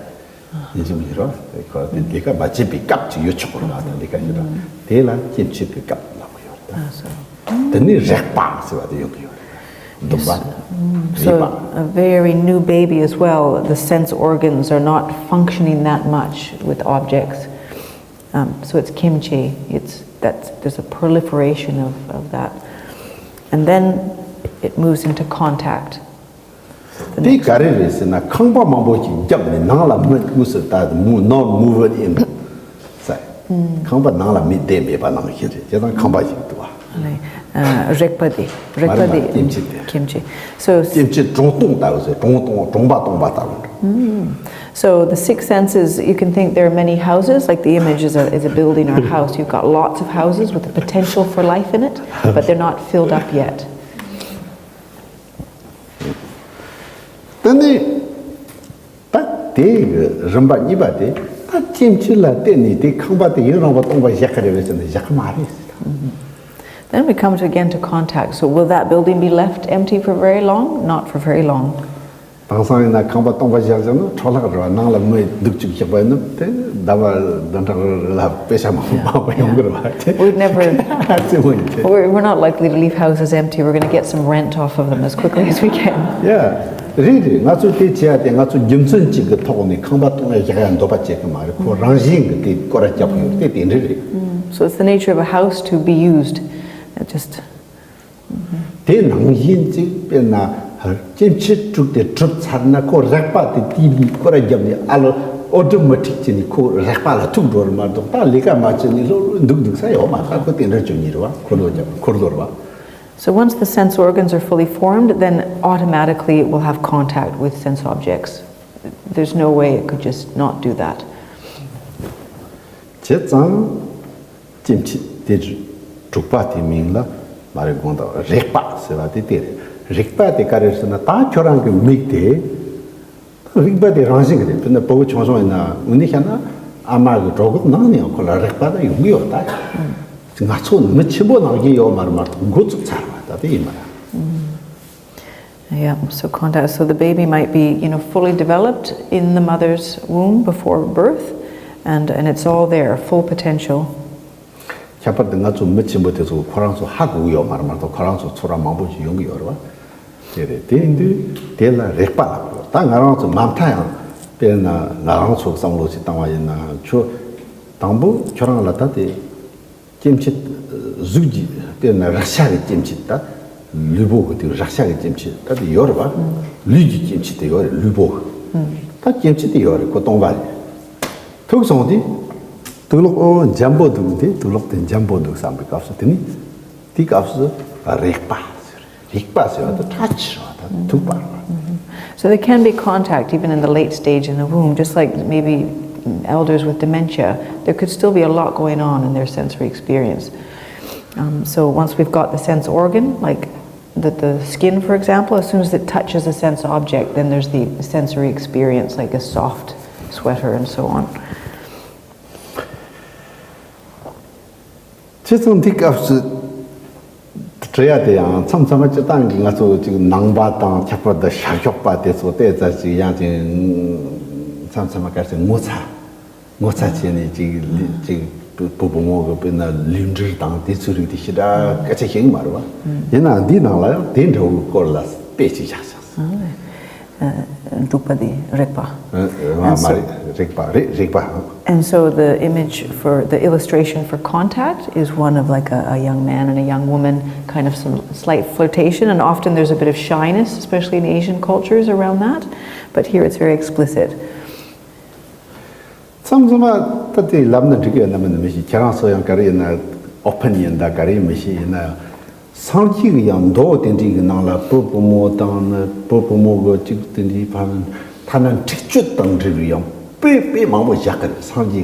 ཡིན་གཅིག་མིན་གཅིག་རེད་བ། ཁོ་དེ་ལས་ཀ་མ་བྱེད་པའི་སྐབས་ཅིག་ཡོད་ཆོག་གི་རེད་བ། ད་ལས་ཀ་བྱེད་པ་དེ་ལ་སྐྱེ་འཆི་པའི་སྐབས་ལབ་གི་ཡོད་རེད། ད་དེ་ནས་རེག་པ་ཟེར་བ་དེ་ཡོང་གི་ཡོད་རེད། འདུན་པ། རེག་པ། So a very new baby as well, the sense organs are not functioning that much with objects. Um, so it's kimchi. It's that there's a proliferation of, of that. And then it moves into contact. དེ་ག་རེ་རེད་ཟེར་ན། ཁང་པ་མང་པོ་ཞིག་བརྒྱབ་ནས་ནང་ལ་མི་དངོས་སུ་ད་move, not moved in ཟེར། ཁང་པ་ནང་ལ་མི་བསྡད་མེད་པ་ནང་བཞིན་རེད། བྱས་ཙང་ཁང་པ་ཞིག་འདུག་བ། ཨ་ནི། ཨ། རེག་པ་དེ། རེག་པ་མ་རེད་དེ། མ། སྐྱེ་འཆི་དེ། སྐྱེ་འཆི། So སྐྱེ་འཆི་གྲོང་སྟོང་ལྟ་བུ་ཟེར། གྲོང་སྟོང་། གྲོང་པ་སྟོང་པ་ལྟ་བུ་འདྲ། So the six senses, you can think there are many houses, like the image is a, is a building or a house. You've got lots of houses with the potential for life in it, but they're not filled up yet. དེ་ནས་ད་དེའི་རིམ་པ་གཉིས་པ་དེ། ད་སྐྱེ་འཆི་ལ་བརྟེན་ནས་དེ་ཁང་པ་དེ་ཡུན་རིང་པོ་སྟོང་པ་བཞག་གི་རེད་པས་ཟེར་ན་བཞག་གི་མ་རེད་ཟེར། Then we come to, again, to contact. So will that building be left empty for very long? Not for very long. དེང་སང་ཡིན་ན་ཁང་པ་སྟོང་པ་བཞག་བཞག་ན་འཕྲོ་བརླག་རེད་བ། ནང་ལ་མི་སྡུག་ཅིག་བཞག་པ་ཡིན་ན་དེ་ཟླ་བ་བདུན་ཕྲག་རེ་ལ་པེ་ཤ་མང་པོ་མང་པོ་ཡོང་གི་རེད་བ། དེ་We'd never རྩེད་མོ་ཡིན་དེ། We're, we're not likely to leave houses empty. We're going to get some rent off of them as quickly as we can. Yeah. རེད་རེད། ང་ཚོས་དེ་བྱེད་ཡ་དེ་ང་ཚོ་རྒྱུ་མཚན་གཅིག་གི་ཐོག་ནས་ཁང་པ་སྟོང་པ་བཞག་ཡ་འདོད་པ་བྱེད་གི་མ་རེད། ཁོ་རང་བཞིན་གྱི་དེ་སྐོར་ར་རྒྱབ་གི་ཡོད་དེ་དེ་འདྲ་རེད། So it's the nature of a house to be used. Uh, just དེ་ནང་བཞིན་གཅིག་དཔེར་ན་སྐྱེ་འཆི་དྲུག་དེ་གྲུབ་ཚར་ན་ཁོ་རེག་པ་དེ་དེའི་སྐོར་ར་རྒྱབ་ནས་ཨ་ལོ་ཨོ་ཊོ་མེ་ཊིག་བྱས་ནས་ཁོ་རེག་པ་ལ་ཐུག་འགྲོ་རེད་མ་གཏོགས། ད་ལས་ཀ་མ་བྱས་ནས་ལྷོད་ལྷོད་འདུག་འདུག་ས་ཡོད་མ་རེད། ཁོ་དེ་འདྲ་བྱུང་ནི་རེད་བ། འཁོར་ལོ་རྒྱབ། འཁོར་ལོ་རེད་བ། So once the sense organs are fully formed, then automatically we'll have contact with sense objects. There's no way it could just not do that. བྱས་ཙང་སྐྱེ་འཆི་དེ་དྲུག་པ་དེའི་མིང་ལ་མ་རེད། དགོངས་དག་རེག་པ་ཟེར་བ་དེ་དེ་རེད། རེག་པ་དེ་ག་རེ་ཟེར་ན། ད་ཁྱོད་རང་གི་མིག་དེ་རེག་པ་དེ་རང་བཞིན་གྱི་རེད། དཔེར་ན་ཕྲུ་གུ་ཆུང་ཆུང་ཡིན་ན་དངོས་གནས་བཤད་ན་ཨ་མ་གི་གྲོད་ཁོག་ནང་ནས་ཡང་ཁོ་ལ་རེག་པ་ད་ཡོང་གི་ཡོད། ད་ང་ཚོ་མི་ཆེན་པོ་ནང་བཞིན་ཡོད་མ་རེད། མ་གཏོགས་འགོ་བཙུགས་ཚར་བ་ད་དེ་ཡིན་མ་རེད། Yeah, so contact. So the baby might be, you know, fully developed in the mother's womb before birth, and, and it's all there, full potential. ཁྱད་པར་དུ་ང་ཚོ་མི་ཆེན་པོ་དེ་ཚོ་ཁོ་རང་ཚོ་ཧ་གོ་གི་ཡོད་མ་རེད། མ་གཏོགས་ཁོ་རང་ཚོ་ཚོར་བ་མང་པོ་ཞིག་ཡོང་གི་ཡོད་རེད་བ། དེ་རེད། དེ་ཡིན་དུས་དེ་ལ་རེག་པ་ལབ་དགོས། ད་ང་རང་ཚོ་མ་མཐའ་ཡང་དཔེར་ན་ང་རང་ཚོ་བསམ་བློ་ཞིག་བཏང་བ་ཡིན་ན། ཁྱོད་དང་པོ་ཁྱོད་རང་ལ་ད་དེ་སྐྱེ་འཆི་གཟུགས་ཀྱི་དཔེར་ན་རེག་བྱ་གི་སྐྱེ་འཆི། ད་ལུས་པོ་གི་དེ་རེག་བྱ་གི་སྐྱེ་འཆི་ད་དེ་ཡོད་རེད་བ། ལུས་ཀྱི་སྐྱེ་འཆི་དེ་ཡོད་རེད། ལུས་པོ་གི་ད་སྐྱེ་འཆི་དེ་ཡོད་རེད། ཁོ་སྟོང་པ་རེད། ཐུག་སོང་དུས་དུག་ལོག་ཨོ་འཇམ་པོ་འདུག་དེ། དུག་ལོག་དེ་འཇམ་པོ་འདུག་བསམ་པའི་སྐབས་སུ་དེ་ནི་དེའི་སྐབས་སུ་རེག་པ་ཟེར། རེག་པ་ཟེར་བ་དེ་touch བ་དང་ཐུག་པ་རེད་བ། So there can be contact even in the late stage in the womb, just like maybe elders with dementia, there could still be a lot going on in their sensory experience. Um, so once we've got the sense organ, like the, the skin, for example, as soon as it touches a sense object, then there's the sensory experience, like a soft sweater and so on. བྱས་ཙང་འདི་སྐབས་སུ་དྲི་ཡ་དེ་ཡང་མཚམས་མཚམས་མ་སྤྱིར་བཏང་གི་ང་ཚོ་ཅིག་ནང་པ་དང་ཁྱད་པར་དུ་ཤར་ཕྱོགས་པ་དེ་ཚོ་ཏོག་ཙམ་ཅིག་ཡང་ཅིག་མཚམས་མཚམས་མ་ག་རེ་ཟེར། ངོ་ཚ་ངོ་ཚ་བྱས་ནས་ཅིག་ཅིག་བུ་བུ་མོ་གི་དཔེར་ན་ལུས་འབྲེལ་དང་དེ་ཚོའི་རིགས་དེ་ཞེ་དྲག་སྐད་ཆ་བཤད་ཀྱི་མ་རེད་བ། ཡིན་ནའང་འདིའི་ནང་ལ་ཡང་དེ་འདྲ་བོའི་སྐོར་ལ་དཔེ་ཅིག་བཞག་བཞག་འདུག་པ་དེ་རེག་པ། ཨ། ཨ། མ་རེད། རེག་པ་རེད། རེག་པ། And so the image for the illustration for contact is one of, like, a, a young man and a young woman, kind of some slight flirtation, and often there's a bit of shyness, especially in Asian cultures, around that. But here it's very explicit. མཚམས་མཚམས་མ་ད་དེ་ལབ་ན་འགྲིག་གི་ཡོད་ན་མིན་ན་མི་ཤེས། ཁྱེད་རང་ཚོ་ཡང་ག་རེ་ཡིན་ན་ཨོ་ཕན་ཡིན་ད་ག་རེ་མི་ཤེས། ཡིན་ན་ཡང་སངས་རྒྱས་ཀྱི་ཡང་མདོ་དེ་འདྲའི་གི་ནང་ལ་བུ་བུ་མོ་དང་ནི་བུ་བུ་མོ་གི་ཅིག་དེ་འདྲའི་ཕ་ཐ་ན་འཁྲིག་སྤྱོད་དང་འབྲེལ་བའི་ཡང་དཔེ་དཔེ་མང་པོ་བཞག་གི་རེད། སངས་རྒྱས་ཀྱི་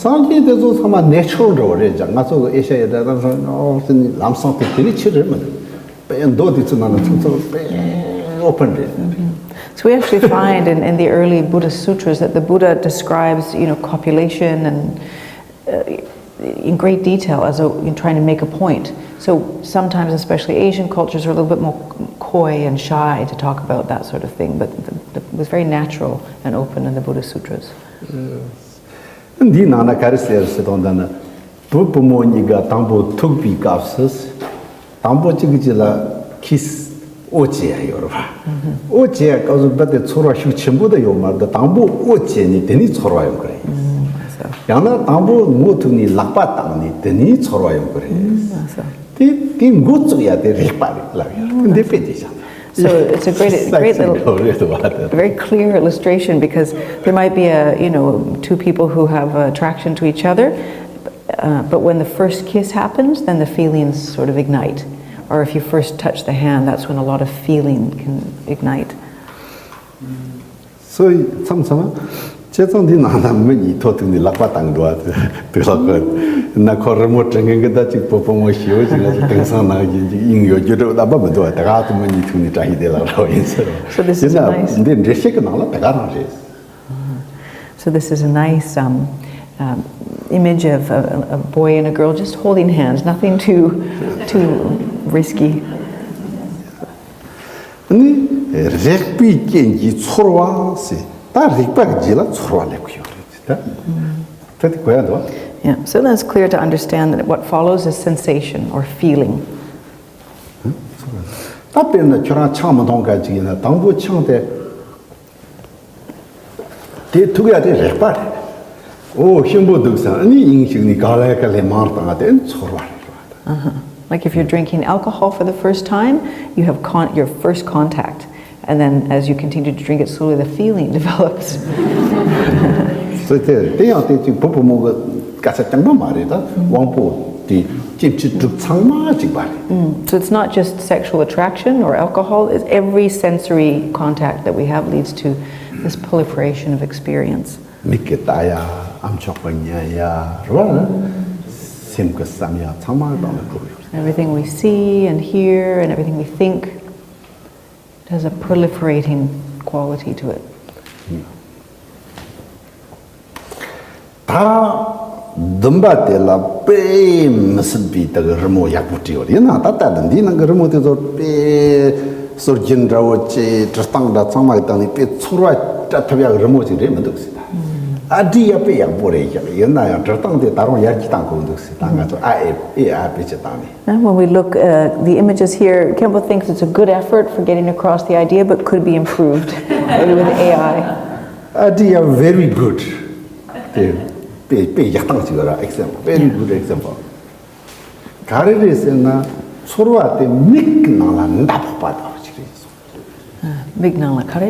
སངས་རྒྱས་དེ་ཚོ་ཚང་མ་ནེ་ཆུ་རལ་འདྲ་བོ་རེད་ཀྱང་། ང་ཚོ་གི་ཨེ་ཤ་ཡའི་འདྲ་ད་ཨོ་ཟེར་ནས་ལམ་སང་དེ་དེ་ནི་ཕྱིར་རེད་མི་འདུག་དཔེ་མདོ་དེ་ཚོའི་ནང་ན་ཚང་ཚང་དཔེ་ཨོ་ཕན་རེད། So we actually find in, in the early Buddhist sutras that the Buddha describes, you know, copulation and, uh, in great detail as a, in trying to make a point. So sometimes, especially Asian cultures, are a little bit more coy and shy to talk about that sort of thing, but the, the, it was very natural and open in the Buddhist sutras. འདིའི་ནང་ན་ག་རེ་ཟེར་ཟེར་དང་ད་ན། བུ་བུ་མོ་གཉིས་ཀ་དང་པོ་ཐུག་པའི་སྐབས་སུ། དང་པོ་གཅིག་གིས་གཅིག་ལ་ཁིས་ཨོ་བྱེད་ཡ་ཡོད་རེད་པ། ཨོ་བྱེད་ཡ་སྐབས་སུ་རྦད་དེ་ཚོར་བ་ཤུགས་ཆེན་པོ་དེ་ཡོད་མ་རེད། དང་པོ་ཨོ་བྱས་ནས་དེ་ནས་ཚོར་བ་ཡོང་གི་རེད། ཡང་ན་དང་པོ་ངོ་ཐུག་ནས་ལག་པ་བཏང་ནས་དེ་ནས་ཚོར་བ་ཡོང་གི་རེད། དེ་དེ་འགོ་བཙུགས་ཡ་དེ་རེག་པ་རེད་ལབ་ཡ། འདི་དཔེ་དེ་བཞག So it's a great, great little, very clear illustration because there might be a, you know, two people who have attraction to each other, uh, but when the first kiss happens, then the feelings sort of ignite. Or if you first touch the hand, that's when a lot of feeling can ignite. So མཚམས་མཚམས་བྱས་ཙང་འདི་ནང་ན་མི་གཉིས་ཐོག་ཐུག་ནས་ལག་པ་བཏང་འགྲོ་བ་དེ་ལག་པ་ན་ཁོ་རི་མོ་བྲི་མཁན་གྱི་ད་ཅིག་བུ་བུ་མོ་ཞེ་པོ་ཅིག་ང་ཚོ་དེང་སང་ནང་བཞིན་ཅིག་དབྱིངས་ཡོད་རྒྱུ་འགྲོ་ལབ་པ་མི་འདུག་བ། དེ་ག་ཚོ་མི་གཉིས་ཐུག་ནས་བཀྲ་ཤིས་བདེ་ལེགས་ལབ་ཡིན་ཟེར་བ། So this is a nice འདི་འགྲེལ་བཤད་ཀྱི་ནང་ལ་དེ་ག་རང་རེད། So this is a nice um, um, image of a, a boy and a girl just holding hands, nothing too too risky. ནི་རེག་པའི་རྐྱེན་གྱིས་ཚོར་བ་ཟེར། ད་རེག་པ་གི་རྗེས་ལ་ཚོར་བ་སླེབས་ཀྱི་ཡོད་རེད་ད། ད་དེ་གོ་ཡ་འདུག Yeah, so then it's clear to understand that what follows is sensation or feeling. ད་དཔེར་ན་ཁྱོད་རང་ཆང་མི་འཐུང་མཁན་ཅིག་ཡིན་ན་དང་པོ་ཆང་དེ། དེ་ཐུག་ཡ་དེ་རེག་པ་རེད། ཨོ་ཞིམ་པོ་འདུག་བསམ། ཨ་ནི་དབྱིངས་ཤིག་ནས་ག་ལེ་ག་ལེ་མར་བཏང་ཡ་དེ་ཚོར་བ་རེད། Uh-huh. Like if you're drinking alcohol for the first time, you have con- your first contact. And then as you continue to drink it slowly, the feeling develops. So དེ་དེ་ཡང་དེ་ཅིག་བུ་བུ་མོ་གི་སྐད་ཆ་རྐྱང་པ་མ་རེད་ད། དབང་པོ་དེ་སྐྱེ་འཆི་གྲིབ་ཚང་མ་གཅིག་པ་རེད། So it's not just sexual attraction or alcohol, it's every sensory contact that we have leads to this proliferation of experience. མིག་གིས་ལྟ་ཡ། ཨ་མཆོག་གིས་ཉན་ཡ་རེད་བ། སེམས་ཀྱིས་བསམ་ཡ་ཚང་མ་དང་ལ་གྲུབ་ཡོད་རེད། Everything we see and hear and everything we think, it has a proliferating quality to it. ད་བདུན་པ་དེ་ལ་དཔེ་མི་སྲིད་པའི་དག་རི་མོ་ཡག་པོ་བྲིས་ཡོད་རེད། ཡིན་ནའང་ད་ལྟ་ནི་འདིའི་ནང་གི་རི་མོ་དེ་ཚོ་དཔེ་སྲོལ་རྒྱུན་འདྲ་བོ་ཅིག་བྲི་སྟངས་འདྲ་ཚང་མ་གི་སྟེང་ནས་དཔེ་ཚོར་བ་སྤྲད་ཐུབ་ཡག་གི་རི་མོ་ཅིག་རེད་མི་འདུག་ཟེར། ད་ཨ་འདྲ་ཡ་དཔེ་ཡག་པོ་རེད་ཀྱང་ཡིན་ན་ཡང་བྲི་སྟངས་དེ་ད་རུང་ཡར་རྒྱས་གཏང་དགོས་འདུག་ཟེར། ད་ང་ཚོ་ཨ་ཨེ་ཨེ་ཨ་དཔེ་ཅིག་བཏང་ནས། And when we look at the images here, Khenpo thinks it's a good effort for getting across the idea, but could be improved, maybe with A I. ཨ་འདྲ་ཡ་very good. དེ་དཔེ་དཔེ་ཡག་སྟངས་ཅིག་ཡོད་ར། Example, very good example. ག་རེ་རེད་ཟེར་ན་ཚོར་བ་དེ་མིག་གི་ནང་ལ་མདའ་ཕོག་པ་ལྟ་བུ་ཅིག་རེད་གསུངས། མིག་ནང་ལ་ག་རེ།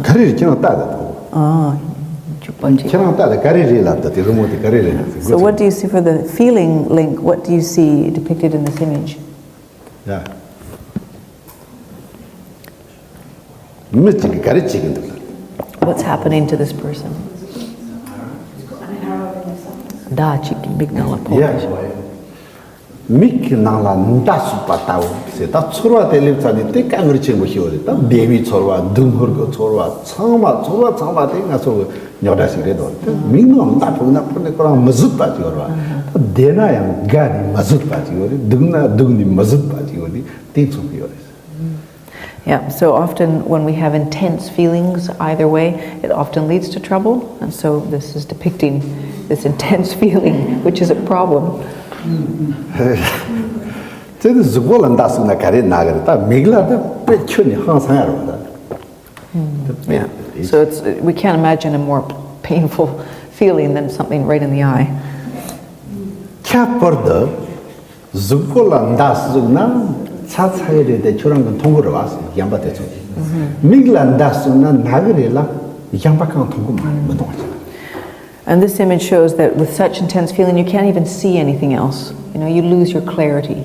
ག་རེ་རེད། ཁྱེད་རང་ལྟ་ད་དང་། འཇུག་པ་ཅིག་ཁྱེད་རང་ལྟ་ད་ག་རེ་རེད་ལབ་ད། དེ་རི་མོ་དེ་ག་རེ་རེད་ལབ་ཟེར། So what do you see for the feeling link? What do you see depicted in this image? ཡ། མི་གཅིག་གིས་ག་རེ་བྱེད་ཀྱི་འདུག་ལབ། What's happening to this person? མདའ་གཅིག་གིས་མིག་ནང་ལ་ཕོག་ཡ། མིག་གི་ནང་ལ་མདའ་ཟུག་པ་ལྟ་བུ་ཟེར། ད་ཚོར་བ་དེ་སླེབས་ཚར་ནས་དེ་དཀའ་ངལ་ཆེན་པོ་ཞིག་རེད། ད་བདེ་བའི་ཚོར་བ། སྡུག་བསྔལ་གྱི་ཚོར་བ་ཚང་མ་ཚོར་བ་ཚང་མ་དེ་ང་ཚོ་གི་རྙོག་དྲ་ཞིག་རེད་དོ། དེ་མིག་ནང་མདའ་ཕོག་ན་ཕོག་ནས་ཁོ་རང་མི་བཟོད་པ་ཅིག་ཡོད་རེད་བ། ད་བདེ་ན་ཡང་དགའ་ནས་མི་བཟོད་པ་ཅིག་ཡོད་རེད། སྡུག་ན་སྡུག་ནས་མི་བཟོད་པ་ཅིག་ཡོད་རེད། དེ་ཚོར་གི་ཡོད་རེད། Yeah, so often when we have intense feelings either way, it often leads to trouble. And so this is depicting this intense feeling, which is a problem. དེ་ནི་གཟུགས་པོ་ལ་མདའ་ཟུག་ན་ག་རེ་ན་གི་རེད། ད་མིག་ལ་ད་དཔེ་ཁྱོན་ནས་ཧང་སང་ཡ་རེད་བ། ད་དཔེ་དེ། So it's, we can't imagine a more painful feeling than something right in the eye. ཁྱད་པར་དུ་གཟུགས་པོ་ལ་མདའ་ཟུག་ན་ཚ་ཚ་ཡི་རེད་དེ་ཁྱོད་རང་གིས་མཐོང་གི་རེད་བ་ཟེར། གཞན་པ་དེ་ཚོ་མིག་ལ་མདའ་ཟུག་ན་ན་གི་རེད་ལ་གཞན་པ་གང་མཐོང་གི་མ་རེད། མི་མཐོང་བ་ཞིག And this image shows that with such intense feeling, you can't even see anything else. You know, you lose your clarity.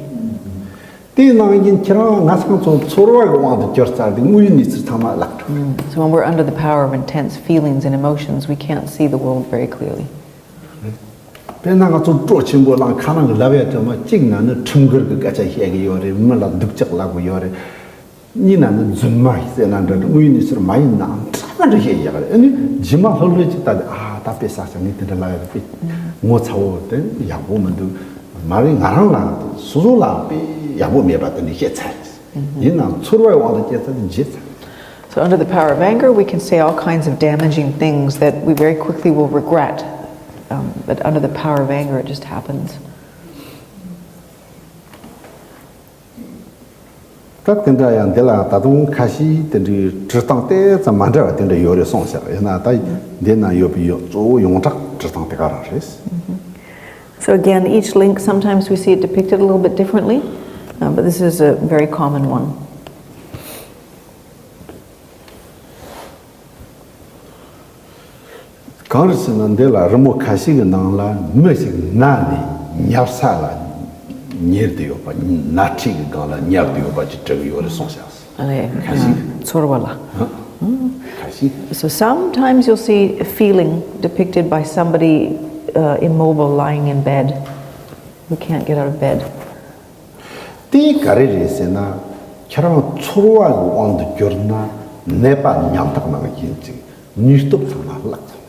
དེའི་ནང་བཞིན་ཁྱེད་རང་ང་ཚང་ཚོ་ཚོར་བ་གི་དབང་དུ་གྱུར་ཚར་དུས་དངོས་ཡོད་གནས་ཚུལ་ཚང་མ་བརླག་འགྲོ། So when we're under the power of intense feelings and emotions, we can't see the world very clearly. དཔེར་ན་ང་ཚོ་སྤྲོ་ཆེན་པོ་ལངས། ཁ་ནང་གི་ལབ་ཡ་དེ་མ་གཅིག་ན་ནི་ཁྲིམས་འགལ་གྱི་སྐད་ཆ་བཤད་གི་ཡོད་རེད། མི་ལ་སྡུག་ཅག་ལབ་གི་ཡོད་རེད། གཉིས་ན་ནི་རྫུན་མ་ཟེར་ན་འདྲ་འདྲ། དངོས་ཡོད་གནས་ཚུལ་མ་ཡིན་ནའང་འདྲ་མ་འདྲ་བཤད་ཡག་རེད། ཨ་ནི་རྗེས་མ་ལྷོད་ལྷོད་ཅིག་ལྟ་དུས་ཨ་ད་དཔེ་བསགས་ས་ངས་དེ་འདྲ་ལབ་ཡ་རེད། དཔེ་ངོ་ཚ་བོ་དེ་ཡག་པོ་མི་འདུག་མ་རེད། ང་རང་ལ་སོ་སོ་ལ་དཔེ་ཡག་པོ་མེད་པ་དེ་འདྲ་བཤད་ཚར་རེད། ཡིན་ནའང་ཚོར་བའི་དབང་དུ་བསྐྱེད་ཚར་དེ་བརྗེད་ཚར། So under the power of anger, we can say all kinds of damaging things that we very quickly will regret. Um, but under the power of anger, it just happens. ད་དེ་འདྲ་ཡང་འདི་ལ་ད་དུང་ཁ་ཤས་དེ་འདྲའི་འབྲི་སྟངས་ཏོག་ཙམ་མ་འདྲ་བ་དེ་འདྲ་ཡོད་རེད་གསུངས་ཤག་ཡིན་ན་ད་འདི་ན་ཡོད་པའི་ཡོད་གཙོ་བོ་ཡོངས་གྲགས་འབྲི་སྟངས་དེ་ག་རང་རེད། So again, each link, sometimes we see it depicted a little bit differently, uh, but this is a very common one. གང་རེད་ཟེར་ན་འདི་ལ་རི་མོ་ཁ་ཤས་ཀྱི་ནང་ལ་མི་ཞིག་ན་ནས་ཉལ་ས་ལ་ཉལ་དུ་ཡོད་པ། ནག་ཁྲིག་གི་སྒང་ལ་ཉལ་དུ་ཡོད་པ་ཅིག་བྲིས་ཀྱི་ཡོད་རེད་གསུངས་ཤག་ཨ་ལས། ཁ་ཤས། ཚོར་བ་ལ། ཁ་ཤས། So sometimes you'll see a feeling depicted by somebody, uh, immobile lying in bed who can't get out of bed. དེ་ག་རེ་རེད་ཟེར་ན། ཁྱེད་རང་ཚོར་བ་གི་དབང་དུ་གྱུར་ན་ནད་པ་ཉམ་ཐག་ནང་བཞིན་ཅིག་ནུས་སྟོབས་ཚང་མ་བརླག་ཚར།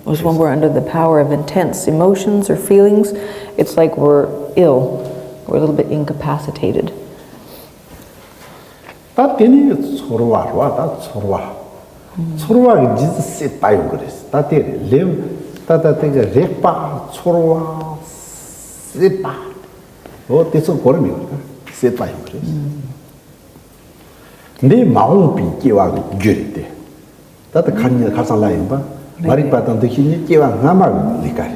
Because when we're under the power of intense emotions or feelings, it's like we're ill, we're a little bit incapacitated. ད་དེ་ནི་ཚོར་བ་རེད་བ། ད་ཚོར་བ། ཚོར་བ་གི་རྗེས་སུ་སྲེད་པ་ཡོང་གི་རེད། ད་དེ་རེད་ལེམ། ད་ད་དེ་གི་རེག་པ། ཚོར་བ། སྲེད་པ། འོ་དེ་ཚོ་གོ་རིམ་ཡོད་རེད། སྲེད་པ་ཡོང་གི་རེད། འདི་མ་འོངས་པའི་སྐྱེ་བ་གི་རྒྱུ་རེད་དེ། ད་ལྟ་ཁ་ཉིན་ཁ་སང་ལ་ཡིན་པ། མ་རིག་པ་དང་འདུ་ཤེས་ནི་སྐྱེ་བ་སྔ་མ་གི་ལས་ཀ་རེད།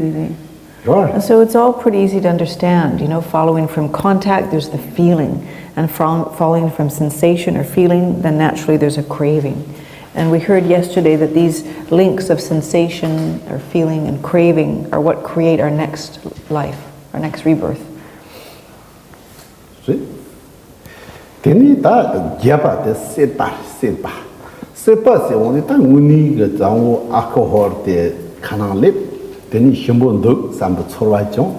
རེད་རེད། རོ། So it's all pretty easy to understand. You know, following from contact, there's the feeling, and from following from sensation or feeling, then naturally there's a craving. And we heard yesterday that these links of sensation or feeling and craving are what create our next life, our next rebirth. རེད། དེ་ནས་ད་བརྒྱད་པ་དེ་སྲེད་པ་རེད། སྲེད་པ། སྲེད་པ་ཟེར་འོང་ནི་ད་དངོས་གནས་ཀྱི་བཟང་བོ་ཨལ་ཀོ་ཧོལ་དེ་ཁ་ནང་སླེབས། དེ་ནས་ཞིམ་པོ་འདུག་བསམ་པའི་ཚོར་བ་བྱུང་།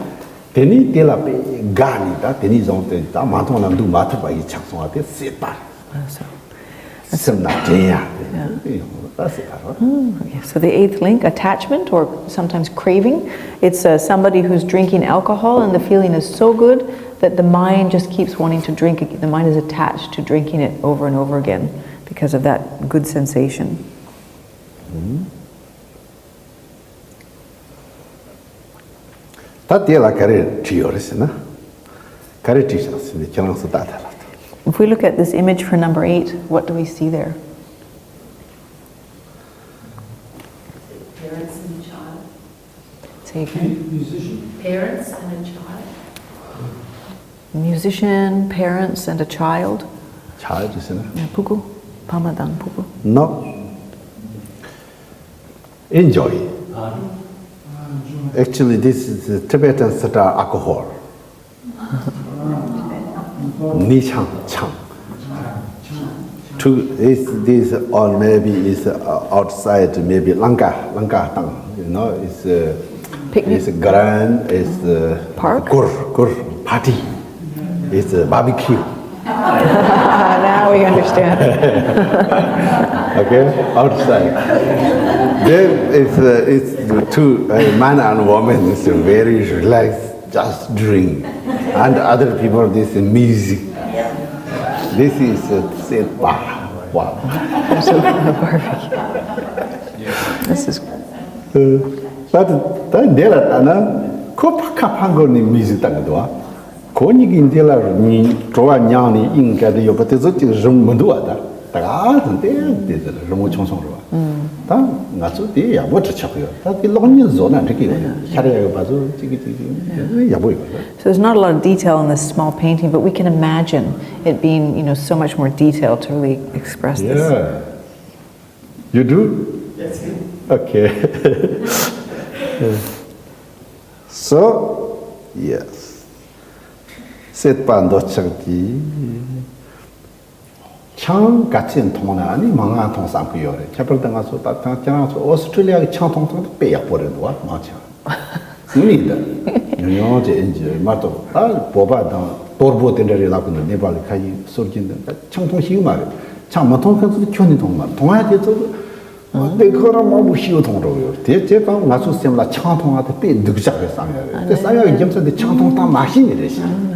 དེ་ནས་དེ་ལ་དཔེ་དགའ་ནས་ད་དེ་ནས་བཟུང་སྟེ་ད་མ་མཐོང་ན་འདུག་མ་ཐུབ་པ་ཡིན་ཆགས་སོང་བ་དེ་སྲེད་པ་རེད། ཨ་སོ། སེམས་ན་དྲན་ཡ་དེ་ཡོང་ད་སྲེད་པ་རེད། Okay, so the eighth link, attachment or sometimes craving. It's uh, somebody who's drinking alcohol and the feeling is so good that the mind just keeps wanting to drink. The mind is attached to drinking it over and over again because of that good sensation. ད་དེ་ལ་ག་རེ་བྲིས་ཡོད་རེད་ཟེར་ན། ག་རེ་བྲིས་ཤག་ཟེར་ན་ཁྱེད་རང་ཚོ་ལྟ་ད་ལ། If we look at this image for number eight, what do we see there? Parents and a child. Say again. Musician. Parents and a child. Musician, parents, and a child. Child is in. ཕྲུ་གུ། ཕ་མ་དང་ཕྲུ་གུ། No. Enjoy. Actually, this is a Tibetan style alcohol. Ni chang chang. To is this or maybe is uh, outside, maybe Lanka, Lanka tang. You know, it's uh, Picnic. It's grand, it's uh, Park? Gur gur party, it's uh, barbecue. Now we understand. Okay, outside. There is uh, it's two uh, man and woman is very relaxed. Just drink. And other people, this is music. This is a set bar. Wow. This is. But that there are no ཁོ་ཕ་ཁ་ཕ་འགོར་ནས་མི་ཞིག་བཏང་གི་འདུག་ཨ། ཁོ་གཉིས་ཀྱིས་འདི་ལ་བྲོ་བ་མྱངས་ནས་དབྱིངས་སྐད་དུ་ཡོད་པ་དེ་ཚོ་ཅིག་རིང་མི་འདུག་ཨ། ད་ད་ག་དང་དེ་དེ་ཚོ་རིང་མོ་ཆུང་ཆུང་རེད་བ། ད་ང་ཚོ་དེ་ཡག་པོ་འབྲི་ཆོག་གི་ཡོད། ད་དེ་གློག་བརྙན་བཟོ་ན་འགྲིག་གི་ཡོད། ཤར་ཡག་ཡོད་པ་ཚོ་གཅིག་གིས་གཅིག་གིས་ཡག་པོ་ཡོད་རེད། So there's not a lot of detail in this small painting, but we can imagine it being, you know, so much more detail to really express this. Yeah. You do? Yes. Okay. So, yes. སྲེད་པ་འདོད་ཆགས་ཀྱིས། ཆང་ག་ཚད་འཐུང་ན་ཨ་ནི་མང་ང་འཐུང་བསམ་གི་ཡོད་རེད། ཁྱད་པར་དུ་ང་ཚོ་ད་ཐང་ཁྱེད་རང་ཚོ་ཨོ་སི་ཁྲུ་ལི་ཡ་གི་ཆང་འཐུང་སྟངས་དེ་དཔེ་ཡག་པོ་རེད་འདུག་བ། མང་ཆེ་བ་ངུ་ནི་ད་ཉུང་ཉུང་ཅིག་ཨིན་ཇི་མ་གཏོགས་ད་བོད་པ་དང་གཏོར་བོ་དེ་འདྲ་རེད་ལབ་གི་འདུག་ནེ་པ་ལི་ཁ་ཡི་སྲོལ་རྒྱུན་དེ་ད་ཆང་འཐུང་ཤེས་གི་མ་རེད། ཆང་མི་འཐུང་མཁན་ཚོ་ཁྱོན་ནས་འཐུང་གི་མ་རེད། འཐུང་ཡ་དེ་ཚོ། དེ་ཁོ་རང་མང་པོ་ཤེས་མཐོང་འགྲོ་ཡོད་དེ་དེ་དང་ང་ཚོའི་སེམས་ལ་ཆང་འཐུང་བ་དེ་དཔེ་སྡུག་ཅག་རེད་བསམ་ཡ་རེད། དེ་བསམ་ཡ་གི་རྒྱུ་མཚན་དེ་ཆང་འཐུང་སྟངས་མ་ཤེས་ནི་རེད་ཤག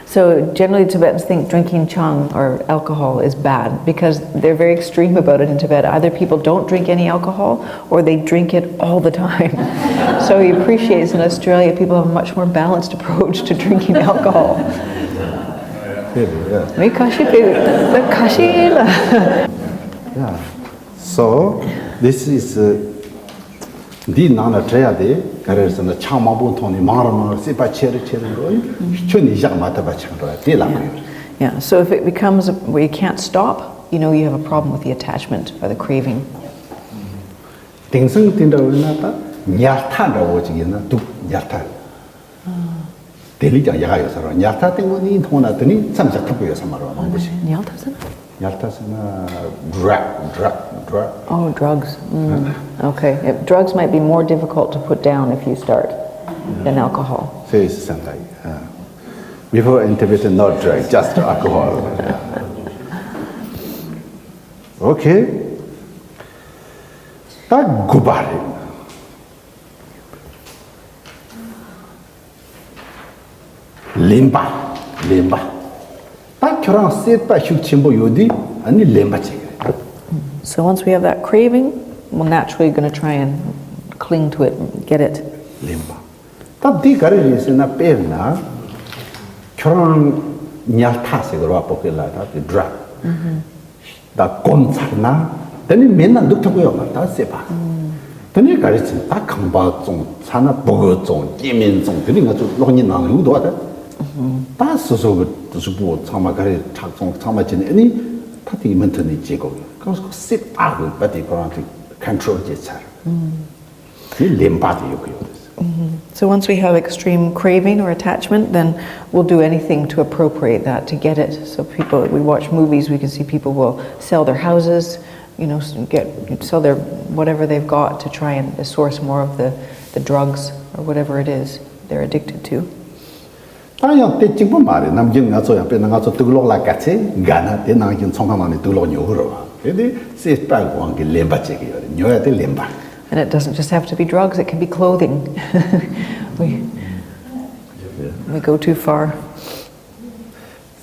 So generally, Tibetans think drinking chang or alcohol is bad because they're very extreme about it in Tibet. Either people don't drink any alcohol or they drink it all the time. So he appreciates in Australia, people have a much more balanced approach to drinking alcohol. Yeah. Mei kashi pe, kashi la. Yeah. So this is uh, འདིའི་ནང་ལ་བྲི་ཡ་དེ་ག་རེ་ཟེར་ན་ཆང་མང་པོ་འཐུང་ནས་མང་རུ་མང་རུ་སྲེད་པ་ཆེ་རུ་ཆེ་རུ་འགྲོ་ཡིན་ཁྱོན་ནས་བཞག་མ་ཐུབ་པ་ཆགས་འགྲོ་ཡ་དེ་ལབ་ཀྱི་ཡོད། Yeah, so if it becomes where you can't stop, you know you have a problem with the attachment or the craving. དེང་སང་དེ་འདྲ་བོ་ཡིན་ན་ད་ཉལ་ཐ་འདྲ་བོ་ཅིག་ཡིན་ན་འདུག་ཉལ་ཐ། དེ་ལས་ཀྱང་ཡག་ཡོད་ས་རེད། ཉལ་ཐ་སྟེང་ངོ་ནས་མཐོང་ན་དེ་ནས་མཚམས་བཞག་ཐུབ་ཀྱི་ཡོད་ས་མ་རེད་མང་པོ་ཞིག་ཉལ་ཐ་ཟེར་ན། ཉལ་ཐ་ཟེར་ན། Drug, drug, drug. Oh, drugs. Mm. Okay. It, drugs might be more difficult to put down if you start than alcohol. Say something. Uh, before intervention, not drug, just alcohol. Okay. ད་དགུ་པ་རེད། ལེན་པ། ལེན་པ། ད་ཁྱོད་རང་སྲེད་པ་ཤུགས་ཆེན་པོ་ཡོད་དུས་ཨ་ནི་ལེན་པ་བྱེད་ཀྱི་རེད། So once we have that craving, we're naturally going to try and cling to it, get it. ལེན་པ། ད་འདི་ག་རེ་རེད་ཟེར་ན་དཔེར་ན། ཁྱོད་རང་ཉལ་ཐ་ཟེར་གི་རེད་བ་བོད་སྐད་ལ་ད་དེ་drug། ད་གོམས་ཚར་ན། དེ་ནི་མེད་ན་འདུག་ཐུབ་ཀྱི་ཡོད་མ་རེད་ད་སྲེད་པ། དེ་ནི་ག་རེ་ཟེར་ད་ཁང་པ་བཙོང་ཚར་ན་ཕྲུ་གུ་བཙོང་སྐྱེ་དམན་བཙོང་དེ་ནི་ང་ཚོ་གློག་བརྙན་ནང་ལ་ཡོང་འདུག་བ་ད། ད་སོ་སོ་གི་གཟུགས་པོ་ཚང་མ་ག་རེ་ཁྲག་བཙོང་ཚང་མ་བྱས་ནས་ཨ་ནི་ད་དེ་མུ་མཐུད་ནས་བྱེད་དགོས་གི་སྐབས་སུ་སྲེད་པ་གི་བ་དེ་ཁོ་རང་དེ་control་བྱས་ཚར། དེ་ལེན་པ་དེ་ཡོད་གི་ཡོད་རེད། So once we have extreme craving or attachment, then we'll do anything to appropriate that, to get it. So people, we watch movies, we can see people will sell their houses, you know, s- get sell their whatever they've got to try and source more of the, the drugs or whatever it is they're addicted to. ད་ཡང་དེ་གཅིག་པུ་མ་རེད། ནམ་རྒྱུན་ང་ཚོ་ཡང་དཔེར་ན་ང་ཚོ་དུག་ལོག་ལ་ག་ཚད་དགའ་ན་དེ་ནང་བཞིན་ཚོང་ཁང་ནང་ནས་དུག་ལོག་ཉོ་གི་རེད་བ། དེ་དེ་སྲེད་པ་དབང་གིས་ལེན་པ་བྱེད་ཀྱི་ཡོད་རེད། ཉོ་ཡ་དེ་ལེན་པ། And it doesn't just have to be drugs, it can be clothing. we, we go too far.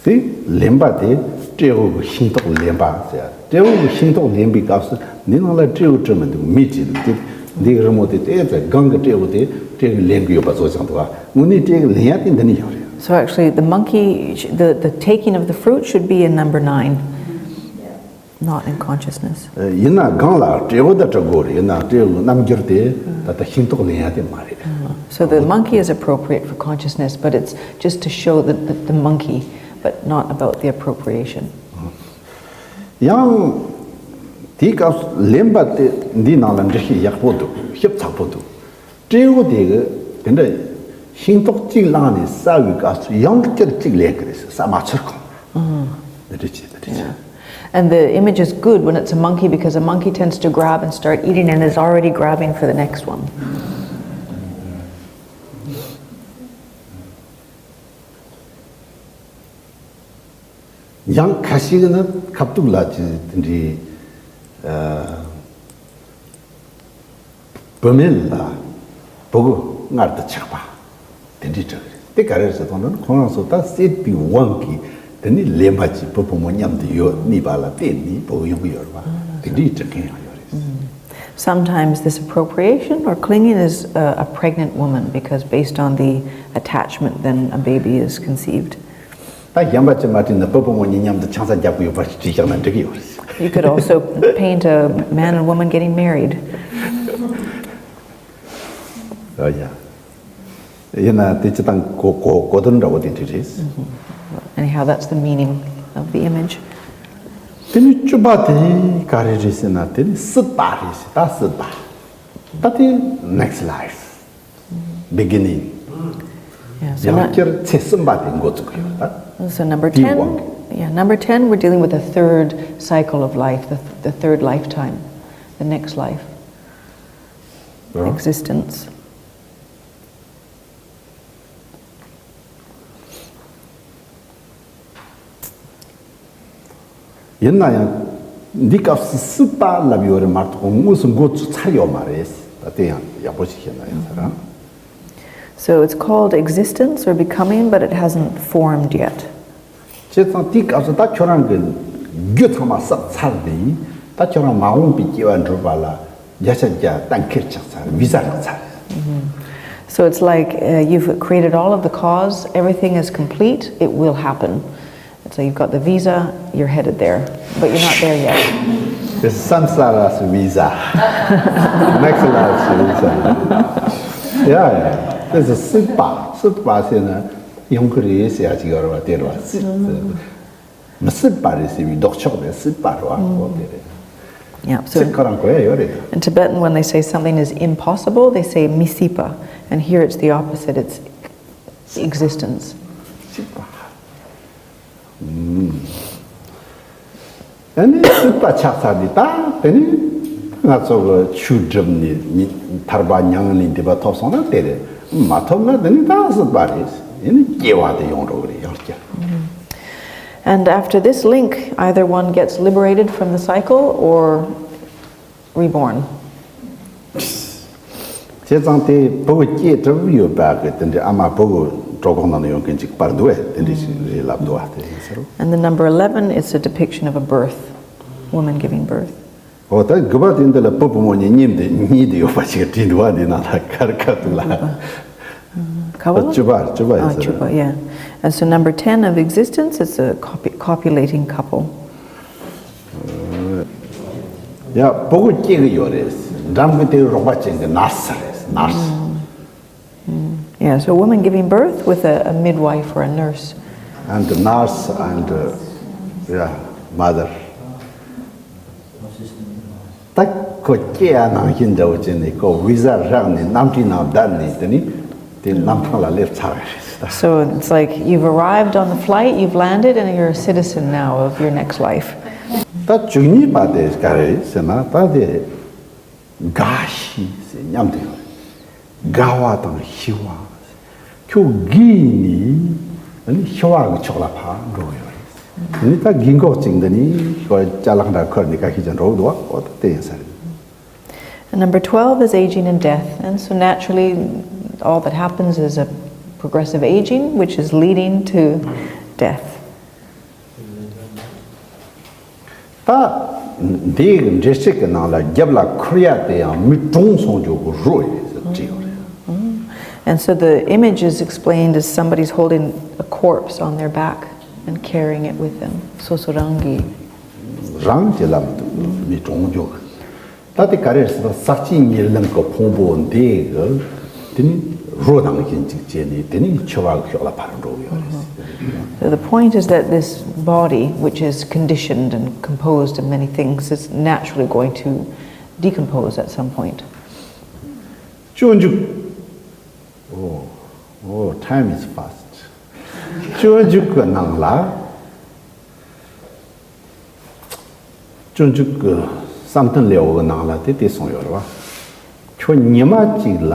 དེ་ལེན་པ་དེ་སྤྲེའུ་གི་ཤིང་ཏོག་ལེན་པ་ཟེར། སྤྲེའུ་གི་ཤིང་ཏོག་ལེན་པའི་སྐབས་སུ་འདི་ནང་ལ་སྤྲེའུ་བྲིས་མི་འདུག་མི་བྲིས་འདུག་དེ་འདི་གི་རི་མོ་དེ་ལྟས་ཙང་སྒང་གི་སྤྲེའུ་དེ་སྤྲེའུ་ལེན་གི་ཡོད་པ་བཟོ་ཙང་འདུག་བ། དངོས་གནས་སྤྲེའུ་ལེན་ཡ་དེ་འདི་ནས་ཡོད་རེད། So actually, the monkey, sh- the, the taking of the fruit should be in number nine, not in consciousness. ཡིན་ན་སྒང་ལ་སྤྲེའུ་ད་འགྲོ་དགོས་རེད། ཡིན་ན་སྤྲེའུ་རྣམ་འགྱུར་དེ་ད་ལྟ་ཤིང་ཏོག་ལེན་ཡ་དེ་མ་རེད། So the monkey is appropriate for consciousness, but it's just to show the, the, the monkey, but not about the appropriation. ཡང་དེའི་སྐབས་སུ་ལེན་པ་དེ་འདིའི་ནང་ལ་འགྲེལ་བཤད་ཡག་པོ་འདུག་ཞིབ་ཚགས་པོ་འདུག་སྤྲེའུ་དེ་གི་དེ་འདྲ་ཤིང་ཏོག་གཅིག་བླངས་ནས་ཟ་བའི་སྐབས་སུ་ཡང་བསྐྱར་གཅིག་ལེན་གི་རེད་ཟེར། ཟ་མ་ཚར་གོང་། འདི་འདྲ་བྱས་འདི་འདྲ་བྱས། And the image is good when it's a monkey because a monkey tends to grab and start eating and is already grabbing for the next one. ཡང་ཁ་ཤས་ནི་ཁ་ཐུག་ལ་ཅི་དེ་འདྲའི་བུད་མེད་ལ་བུ་གུ་མངལ་དུ་ཆགས་པ་དེ་འདྲའི་དྲི་གི་རེད། དེ་ག་རེ་རེད་ཟེར་དང་ན་ཁོ་རང་ཚོ་ད་སྲེད་པའི་དབང་གིས་དེ་ནི་ལེན་པ་གྱིས་བུ་བུ་མོ་མཉམ་དུ་ཡོད་ནུས་པ་ལ་བརྟེན་ནས་བུ་གུ་ཡོང་གི་ཡོད་རེད་བ། དེ་འདྲའི་དྲི་མཁན་ཡང་ཡོད་རེད། Sometimes this appropriation or clinging is a, a pregnant woman because based on the attachment, then a baby is conceived. ད་གཞན་པ་ཅི་མ་བྲིས་ན་བུ་བུ་མོ་གཉིས་མཉམ་དུ་ཆང་ས་རྒྱག་གི་ཡོད་པ་ཞིག་བྲིས་བཞག་ན་འགྲིག་གི་ཡོད་རེད། You could also paint a man and woman getting married. ཨ་ཡ། ཡིན་ན་དེ་ཅི་དང་གོ་གོ་གོ་དོན་འདྲ་བོ་དེ་འདྲ་རེད། Anyhow, that's the meaning of the image. དེ་ནི་བཅུ་པ་དེ་ག་རེ་རེད་ཟེར་ན་དེ་ནི་སྲིད་པ་རེད་ཟེར། ད་སྲིད་པ། ད་དེ་next life, beginning. Yeah, so, ཡང་not, བསྐྱར་ཚེ་གསུམ་པ་དེ་འགོ་བཙུགས་ཡོད་ད། So number དེའི་ten, དབང་yeah, number ten, we're dealing with the third cycle of life, the, the third lifetime, the next life, གིས། existence. ཡིན་ན་ཡང་ འདི་སྐབས་སུ་སྲིད་པ་ལབ་ཡོད་རེད་མ་གཏོགས་དངོས་སུ་འགོ་ཚུགས་ཚར་ཡོད་མ་རེད། ད་དེ་ཡང་ཡག་པོ་ཞིག་བཤད་ན་ཡང་ཚར་ར། So it's called existence or becoming, but it hasn't formed yet. བྱས་ཙང་དེའི་སྐབས་སུ་ད་ཁྱོད་རང་གི་རྒྱུ་ཚང་མ་བསགས་ཚར་དེ་ད་ཁྱོད་རང་མ་འོངས་པའི་སྐྱེ་བ་འགྲུབ་པ་ལ་བརྒྱ་ཆ་བརྒྱ་གཏན་འཁེལ་ཆགས་ཚར། བི་ཛ་རག་ཚར། So it's like uh, you've created all of the cause, everything is complete, it will happen. So you've got the visa, you're headed there, but you're not there yet. This is samsara's visa. Next life's visa. Yeah, yeah. This is སྲིད་པ། སྲིད་པ་ཟེར་ན་ཡོང་གི་རེད་ཟེར་ཡ་ཅིག་ཡོད་རེད་བ། དེ་རེད་བ། སྲིད་མི་སྲིད་པ་རེད་ཟེར་བའི་ལྡོག་ཕྱོགས་དེ་སྲིད་པ་རེད་བ། འོ་དེ་རེད། Yeah, སྲིད་so ཁོ་རང་གོ་ཡ་ཡོད་རེད། in Tibetan, when they say something is impossible, they say misipa. And here it's the opposite, it's existence. སྲིད་པ། ཨ་ནི་སྲིད་པ་ཆགས་ཚར་དུས་ད་དེ་ནི་ང་ཚོ་གི་ཆོས་སྒྲུབ་ནས་ཐར་པ་མྱ་ངན་ལས་འདས་པ་ཐོབ་སོང་ན་དེ་རེད། མ་ཐོབ་ན་དེ་ནི་ད་སྲིད་པ་རེད། ཡིན་ནི་སྐྱེ་བ་དེ་ཡོང་འགྲོ་གི་རེད། ཡང་བསྐྱར། And after this link, either one gets liberated from the cycle or reborn. བྱས་ཙང་དེ་བུ་གུ་སྐྱེས་གྲུབ་ཡོད་པ་གི་དེ་འདྲའི་ཨ་མ་བུ་གུ་གྲོད་ཁོག་ནང་ནས་ཡོང་མཁན་ཅིག་པར་འདུག་བས། དེ་འདྲའི་ཞིག་རེད་ལབ་འདུག་བ། དེ་ཡིན་ཟེར་རོ། And the number eleven is a depiction of a birth, woman giving birth. འོ་ད་དགུ་པ་དེ་འདི་ལ་བུ་བུ་མོ་གཉིས་གཉིས་དེ་གཉིས་དེ་ཡོད་པ་ཞིག་བྲིས་འདུག་བ། འདི་ནང་ལ་ཁར་ཁ་དུ་ལ། Kabbalah? བཅུ་པ་བཅུ་པ་ཡིན་Ah, ཟེར། chupa, yeah. And so number ten of existence is a copu- copulating couple. ཡ་བུ་གུ་སྐྱེ་གི་ཡོད་རེད། འགྲམ་གི་དེ་རོགས་པ་ཅན་གི་nurse་རེད། nurse. Yeah, so a woman giving birth with a, a midwife or a nurse. And nurse and uh, yeah, mother. ད་ཁོ་སྐྱེ་ཡ་ནང་བཞིན་འདྲ་བོ་བྱས་ནས་ཁོ་བི་ཛ་རག་ནས་གནམ་གྲུའི་ནང་བསྡད་ནས་དེ་ནི་དེ་གནམ་ཐང་ལ་སླེབས་ཚར་བ་རེད། So it's like you've arrived on the flight, you've landed, and you're a citizen now of your next life. ད་བཅུ་གཉིས་པ་དེ་ག་རེ་ཟེར་ན་ད་དེ་རྒ་ཤི་ཟེར་མཉམ་དུ་ཡོད་རེད། རྒ་བ་དང་ཤི་བ། ཁྱོད་རྒས་ནས་ཨ་ནི་ཤི་བ་གི་ཕྱོགས་ལ་ཕར་འགྲོ་གི་ཡོད་རེད། ཨ་ནི་ད་རྒས་འཁོགས་གཅིག་འདི་ནི་ཁོ་ཅ་ལག་འདྲ་འཁུར་ནས་ཁ་ཤས་ཀྱང་འགྲོ་གི་འདུག་བ། འོ་ད་དེ་ཡིན་ས་རེད། And number twelve is aging and death. And so naturally, all that happens is a progressive aging, which is leading to death. ད་འདིའི་འགྲེལ་བཤད་ཀྱི་ནང་ལ་རྒྱབ་ལ་ཁུར་ཡ་དེ་ཡང་མི་གྲོངས་སོང་རྒྱུ་གི་རོ་ཡིན་ཟེར་བྲིས་ཡོད་རེད། And so the image is explained as somebody's holding a corpse on their back and carrying it with them. སོ་སོ་རང་གི་རང་གི་ལམ་དུ་མི་གྲོངས་རྒྱུ། ད་དེ་ག་རེ་ཟེར་ན་ཟག་བཅས་ཉེར་ལེན་གྱི་ཕུང་པོ་འདི་གི་དེ་ནི་རོ་ནང་བཞིན་ཅིག་བྱས་ནས་དེ་ནི་འཆི་བ་གི་ཕྱོགས་ལ་ཕར་འགྲོ་གི་ཡོད་རེད། So the point is that this body, which is conditioned and composed of many things, is naturally going to decompose at some point. སྤྱོད་འཇུག Oh, oh, time is fast. སྤྱོད་འཇུག་གི་ནང་ལ། སྤྱོད་འཇུག་གི་བསམ་གཏན་ལེའུ་གི་ནང་ལ་དེ་དེ་གསུངས་ཡོད་རེད་བ། ཁྱོད་ཉི་མ་གཅིག་ལ་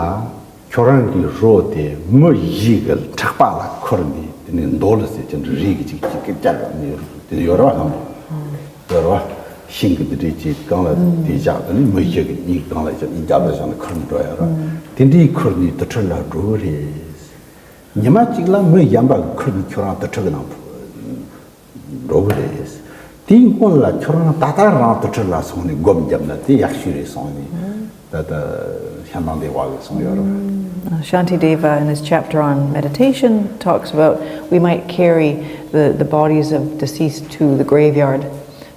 ཁྱོད་རང་གི་རོ་དེ་མི་བཞི་གི་ཕྲག་པ་ལ་ཁུར་ནས་དེ་ནས་འདོད་ལ་ཟེར་གྱི་འདྲ་རིགས་ཀྱི་གཅིག་གཅིག་གི་བསྐྱར་ནས་དེ་ཡོད་རེད་བ། ལྷམ་པོ་ཡོད་རེད་བ། ཤིང་གི་དེ་འདྲའི་གཅིག་གང་ལ་དེ་བཞག་དེ་ནས་མི་བཞི་གི་གཉིས་གང་ལ་བཞག་ནས་རྒྱབ་ལ་བཞག་ནས་ཁུར་ནས་འགྲོ་ཡ་རེད། དེ་འདྲའི་ཁུར་ནས་དུར་ཁྲོད་ལ་འགྲོ་གི་རེད། ཉི་མ་གཅིག་ལ་མི་གཞན་པ་གི་ཁུར་ནས་ཁྱོད་རང་དུར་ཁྲོད་ཀྱི་ནང་འགྲོ་གི་རེད། དེའི་སྔོན་ལ་ཁྱོད་རང་ད་ལྟ་རང་དུར་ཁྲོད་ལ་སོང་ནས་སྒོམ་བརྒྱབ་ན་དེ་ཡག་ཤོས་རེད་གསུངས་ནས་ད་ལྟ་ཤ་ནང་དེ་བ་གི་གསུངས་ཡོད་རེད། Shantideva, in his chapter on meditation, talks about we might carry the, the bodies of deceased to the graveyard.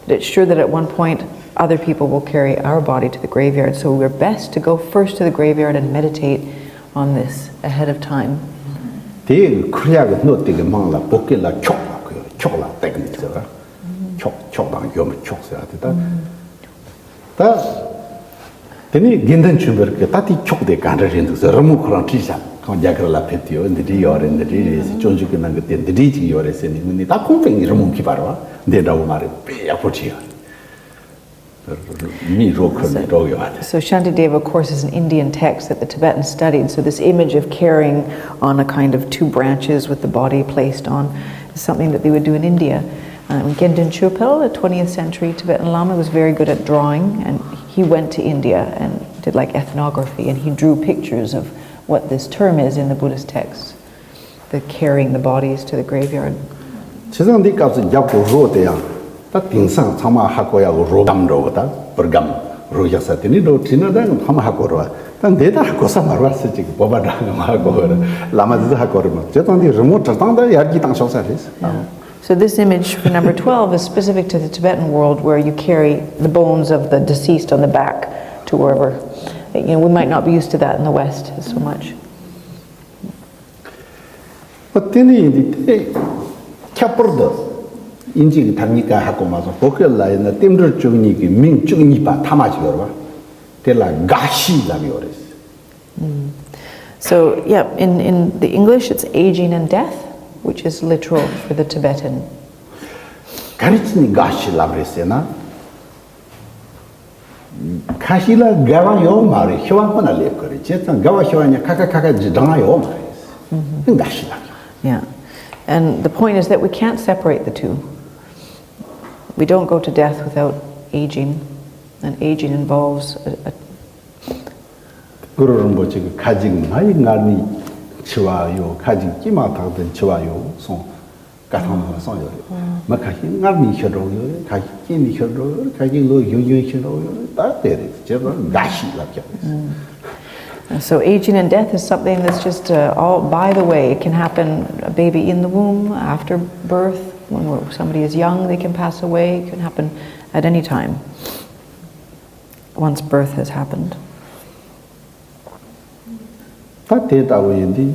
But it's true that at one point, other people will carry our body to the graveyard, so we're best to go first to the graveyard and meditate on this ahead of time. དེའི་ཁུར་ཡག་གི་སྣོད་དེ་གི་མིང་ལ་བོད་སྐད་ལ་འཁྱོག་ལ་གོ་ཡོད། འཁྱོག་ལ་བཏེགས་ནས་ཟེར་བ། འཁྱོག་འཁྱོག་དང་གཞོན་པ་འཁྱོག་ཟེར་བ་དེ་ད། ད། དེ་ནས་དགེ་འདུན་ཆོས་འཕེལ་གྱིས་ད་དེའི་འཁྱོག་དེ་ག་འདྲ་རེད་འདུག་ཟེར། རི་མོ་ཁོ་རང་བྲིས་ཤག་ཁོང་རྒྱ་གར་ལ་ཕེབས་དུས་འདི་འདྲའི་ཡོད་རེད། འདི་འདྲའི་རེད་ཟེར། སྤྱོད་འཇུག་གི་ནང་གི་དེ་འདི་འདྲའི་ཅིག་ཡོད་རེད་ཟེར་ནས་ངུས་ནས། ད་ཁོང་དཔེ་ངའི་རི་མོ་མཁས་པ་རེད་བ། འདི་འདྲ་བོ་མ་རེད། དཔེ་ཡག་པོ་བྲིས་ཡོད་རེད། མིའི་རོ་ཁུར་ནས་འགྲོ་གི་ཡོད་པ་དེ། So Shantideva, of course, is an Indian text that the Tibetans studied. So this image of carrying on a kind of two branches with the body placed on is something that they would do in India. Um, Gendun Chopel, a twentieth century Tibetan Lama, was very good at drawing, and he went to India and did, like, ethnography, and he drew pictures of what this term is in the Buddhist texts, the carrying the bodies to the graveyard. བྱས་ཙང་འདི་སྐབས་སུ་རྒྱབ་ཀྱི་རོ་དེ་ཡང་ད་དེང་སང་ཚང་མ་ཧ་གོ་ཡག་གི་རོ་སྒམ་འགྲོ་གི། ད་པུར་སྒམ་རོ་རྒྱག་ས་དེ་ནི་འགྲོ་བྲིས་ན་ད་ཚང་མ་ཧ་གོ་རེད་བ། ད་འདི་ད་ཧ་གོ་ས་མ་རེད་བ། སུ་གཅིག་བོད་པ་འདྲ་ང་ཧ་གོ་གི་རེད། བླ་མ་དེ་ཚོ་ཧ་གོ་རེད་མ། བྱས་ཙང་འདི་རི་མོ་བྲི་སྟངས་ད་ཡར་རྒྱས་བཏང་ཆོག་ས་རེད། So this image for number twelve is specific to the Tibetan world, where you carry the bones of the deceased on the back to wherever. You know, we might not be used to that in the West so much. ཨོ་དེ་ནི་ཡིན་དུས་དེ་ཁྱད་པར་དུ་དབྱིན་ཇི་གི་ཐ་སྙད་ག་ཧ་གོ་མ་སོང་། བོད་སྐད་ལ་ཡིན་ན་རྟེན་འབྲེལ་བཅུ་གཉིས་ཀྱི་མིང་བཅུ་གཉིས་པ་ཐ་མ་ཅིག་ཡོད་རེད་བ། དེ་ལ་རྒ་ཤི་ལབ་ཡོད་རེད། So, yeah, in, in the English it's aging and death, which is literal for the Tibetan. ག་རེ་བྱས་ནས་རྒ་ཤི་ལབ་རེད་ཟེར་ན། ཁ་ཤས་ལ་རྒ་བ་ཡོད་མ་རེད། ཤི་བ་ཁོ་ན་སླེབས་ཀྱི་རེད། བྱས་ཙང་རྒ་བ་ཤི་བ་གཉིས་ཁ་ཁ་ཁ་ཁ་ཅིག་འགྲངས་ཡོད་མ་རེད། རྒ་ཤི་ལབ་ཡོད། Yeah. And the point is that we can't separate the two. We don't go to death without aging, and aging involves a, a གུ་རུ་རིན་པོ་ཆེ་གི་ཁ་ཅིག་མ་ཡི་སྔར་ནས་འཆི་བ་ཡོད། ཁ་ཅིག་སྐྱེས་མ་ཐག་ཏུ་འཆི་བ་ཡོད་གསུངས། བཀའ་ཐང་ནང་ལ་གསུངས་ཡོད་རེད། མི་ཁ་ཤས་སྔར་ནས་ཤི་འགྲོ་གི་ཡོད་རེད། ཁ་ཤས་སྐྱེས་ནས་ཤི་འགྲོ་གི་ཡོད་རེད། ཁ་ཤས་ལོ་གཞོན་གཞོན་ཤི་འགྲོ་གི་ཡོད་རེད། ད་དེ་རེད། བྱས་ཙང་རྒ་ཤི་ལབ་ཀྱང་རེད། So aging and death is something that's just uh, all by the way. It can happen a baby in the womb, after birth, when we're- somebody is young, they can pass away. It can happen at any time once birth has happened. ད་དེ་ལྟ་བུ་ཡིན་དུས་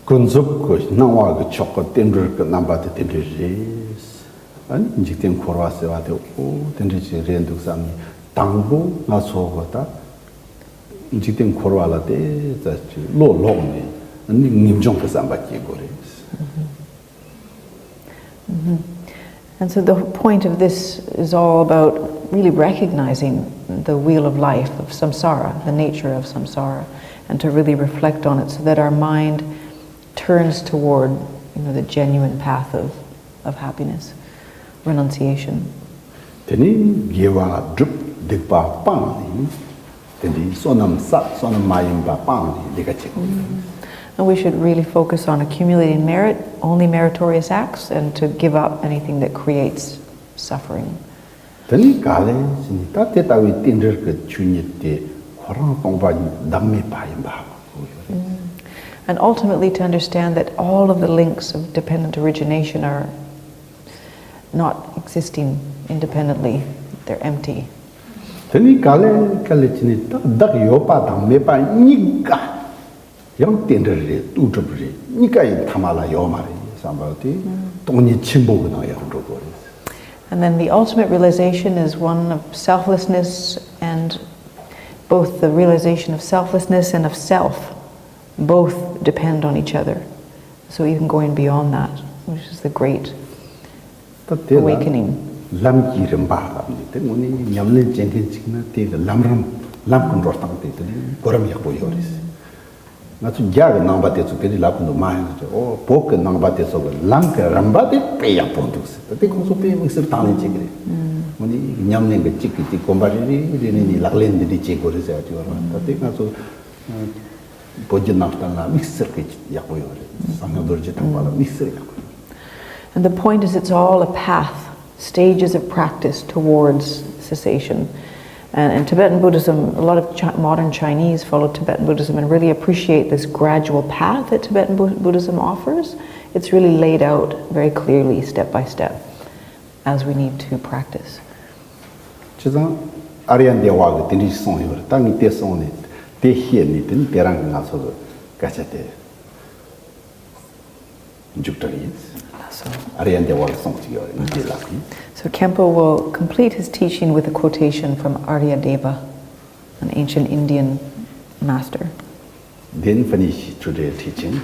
ཀུན་རྫོབ་ཀྱི་སྣང་བ་གི་ཕྱོགས་ཀྱི་རྟེན་འབྲེལ་གྱི་རྣམ་པ་དེ་དེ་འདྲ་རེད། ཨ་ནི་འཇིག་རྟེན་འཁོར་བ་ཟེར་བ་དེ་ཨོ་དེ་འདྲ་ཞིག་རེད་འདུག་བསམ་ནས་དང་པོ་ང་ཚོ་གི་ད་འཇིག་རྟེན་འཁོར་བ་ལ་དེ་ཙམ་ཅིག་བློ་ལོག་ནས་ཨ་ནི་ངེས་འབྱུང་གི་བསམ་པ་སྐྱེ་དགོས་རེད། And so the point of this is all about really recognizing the wheel of life, of samsara, the nature of samsara, and to really reflect on it so that our mind turns toward, you know, the genuine path of, of happiness, renunciation. དེ་ནས་དགེ་བ་སྒྲུབ་སྡིག་པ་སྤངས་ནས། དེ་འདྲའི་བསོད་ནམས་བསགས། བསོད་ནམས་མ་ཡིན་པ་སྤངས་ནས་ལས་ཀ་བྱེད་དགོས། And we should really focus on accumulating merit, only meritorious acts, and to give up anything that creates suffering. དེ་ནི་ག་ལས་ཟེར་ན་ད་དེ་ལྟ་བུའི་རྟེན་འབྲེལ་གྱི་ཆོས་ཉིད་དེ་ཁོ་རང་སྟོང་པ་ཉིད་བདག་མེད་པ་ཡིན་པ་ཧ་གོ་ཡོད་རེད། And ultimately to understand that all of the links of dependent origination are not existing independently, they're empty. དེ་ནི་ག་ལས་ག་ལས་ཅི་ནི་ད་བདག་ཡོད་པ་དང་མེད་པ་གཉིས་ཀ་ཡང་རྟེན་འབྲེལ་རེད། ལྟོས་གྲུབ་རེད། གཉིས་ཀ་ཡི་ཐ་མ་ལ་ཡོད་མ་རེད་བསམ་པ་དེ་སྟོང་ཉིད་ཆེན་པོ་གི་ནང་ཡར་འགྲོ་དགོས་རེད། And then the ultimate realization is one of selflessness and both the realization of selflessness and of self both depend on each other. So even going beyond that, which is the great ད་དེ་ལ་awakening. ལམ་གྱི་རིམ་པ་ལབ་ནས་དེ་དངོས་གནས་ཉམས་ལེན་བྱེད་མཁན་ཅིག་ན་དེ་གི་ལམ་རིམ་ལམ་གྱི་འགྲོ་སྟངས་དེ་དེ་ནི་གོ་རིམ་ཡག་པོ་ཡོད་རེད། ང་ཚོ་རྒྱ་གི་ནང་པ་དེ་ཚོ་དེ་རིགས་ལབ་གི་འདུག་མ་ཡིན་ན་ཨོ་བོད་གི་ནང་པ་དེ་ཚོ་གི་ལམ་གྱི་རིམ་པ་དེ་དཔེ་ཡག་པོ་འདུག་ཟེར། ད་དེ་ཁོང་ཚོ་དཔེ་དམིགས་བསལ་དང་ལེན་བྱེད་ཀྱི་རེད། དངོས་གནས་ཉམས་ལེན་གྱི་གཅིག་གིས་གཅིག་གོམ་པ་རེ་རེ་རེ་རེ་ནས་ལག་ལེན་འདི་འདྲས་བྱེད་དགོས་རེད་ཟེར་ཡ་དེ་ཡོད་རེད། ད་དེ་ང་ཚོ་བོད་བརྒྱུད་ནང་བསྟན་ལ་དམིགས་བསལ་གྱི་ཡག་པོ་ཡོད་རེད། སངས་རྒྱས་རྡོ་རྗེ་ཐེག་པ་ལ་དམིགས་བསལ་ཡག་པོ་ཡོད་རེད། And the point is, it's all a path, stages of practice towards cessation. And in Tibetan Buddhism, a lot of Chi- modern Chinese follow Tibetan Buddhism and really appreciate this gradual path that Tibetan Bu- Buddhism offers. It's really laid out very clearly, step by step, as we need to practice. བྱས་ཙང་ཨཱརྱ་དེ་བ་གི་དེ་འདྲ་ཞིག་གསུངས་ཡོད་རེད། ད་ངས་དེ་གསུངས་ནས་དེ་བཤད་ནས་དེ་ནི་དེ་རང་གི་ང་ཚོ་གི་སྐད་ཆ་དེ་མཇུག་སྒྲིལ་ཡིན། ཨཱརྱ་དེ་བ་གི་གསུང་གཅིག་ཡོད་རེད། ངས་དེ་ལབ་ཡིན། So Khenpo will complete his teaching with a quotation from Aryadeva, an ancient Indian master. Then finish today teaching.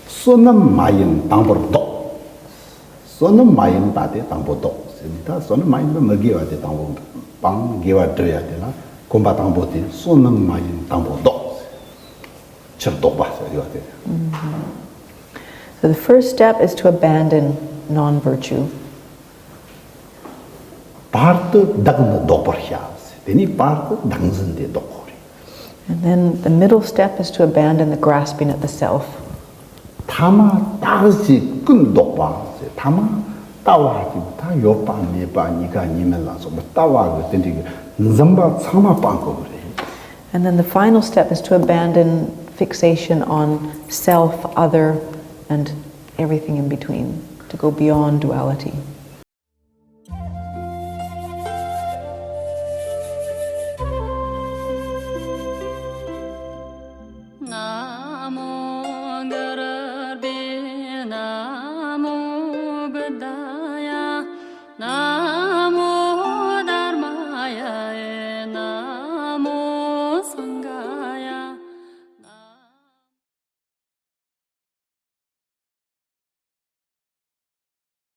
བསོད་ནམས་མ་ཡིན་དང་པོར་ལྡོག་བསོད་ནམས་མ་ཡིན་པ་དེ་དང་པོ་ལྡོག་ཟེར་ནས། ད་བསོད་ནམས་མ་ཡིན་པ་མི་དགེ་བ་དེ་དང་པོ་སྤང་། དགེ་བ་སྒྲུབ་ཡ་དེ་ལ་གོམ་པ་དང་པོ་དེ་བསོད་ནམས་མ་ཡིན་དང་པོ་ལྡོག་ཕྱིར་ལྡོག་པ་ཟེར་ཡོད་དེ། So the first step is to abandon non virtue. བར་དུ་བདག་ནི་ལྡོག་པར་བྱ། དེ་ནས་བར་དུ་བདག་འཛིན་དེ་ལྡོག་དགོས་རེད། And then the middle step is to abandon the grasping at the self. ཐ་མ་བརྟགས་ཤིང་ཀུན་ལྡོག་པ། ཐ་མ་ལྟ་བ་གཅིག་ད་ཡོད་པ་མེད་པ་གཉིས་ཀ་གཉིས་མེད་ལ་སོགས་པའི་ལྟ་བ་གི་དེ་འདྲའི་གི་འཛིན་པ་ཚང་མ་སྤང་དགོས་རེད། And then the final step is to abandon fixation on self, other, and everything in between, to go beyond duality.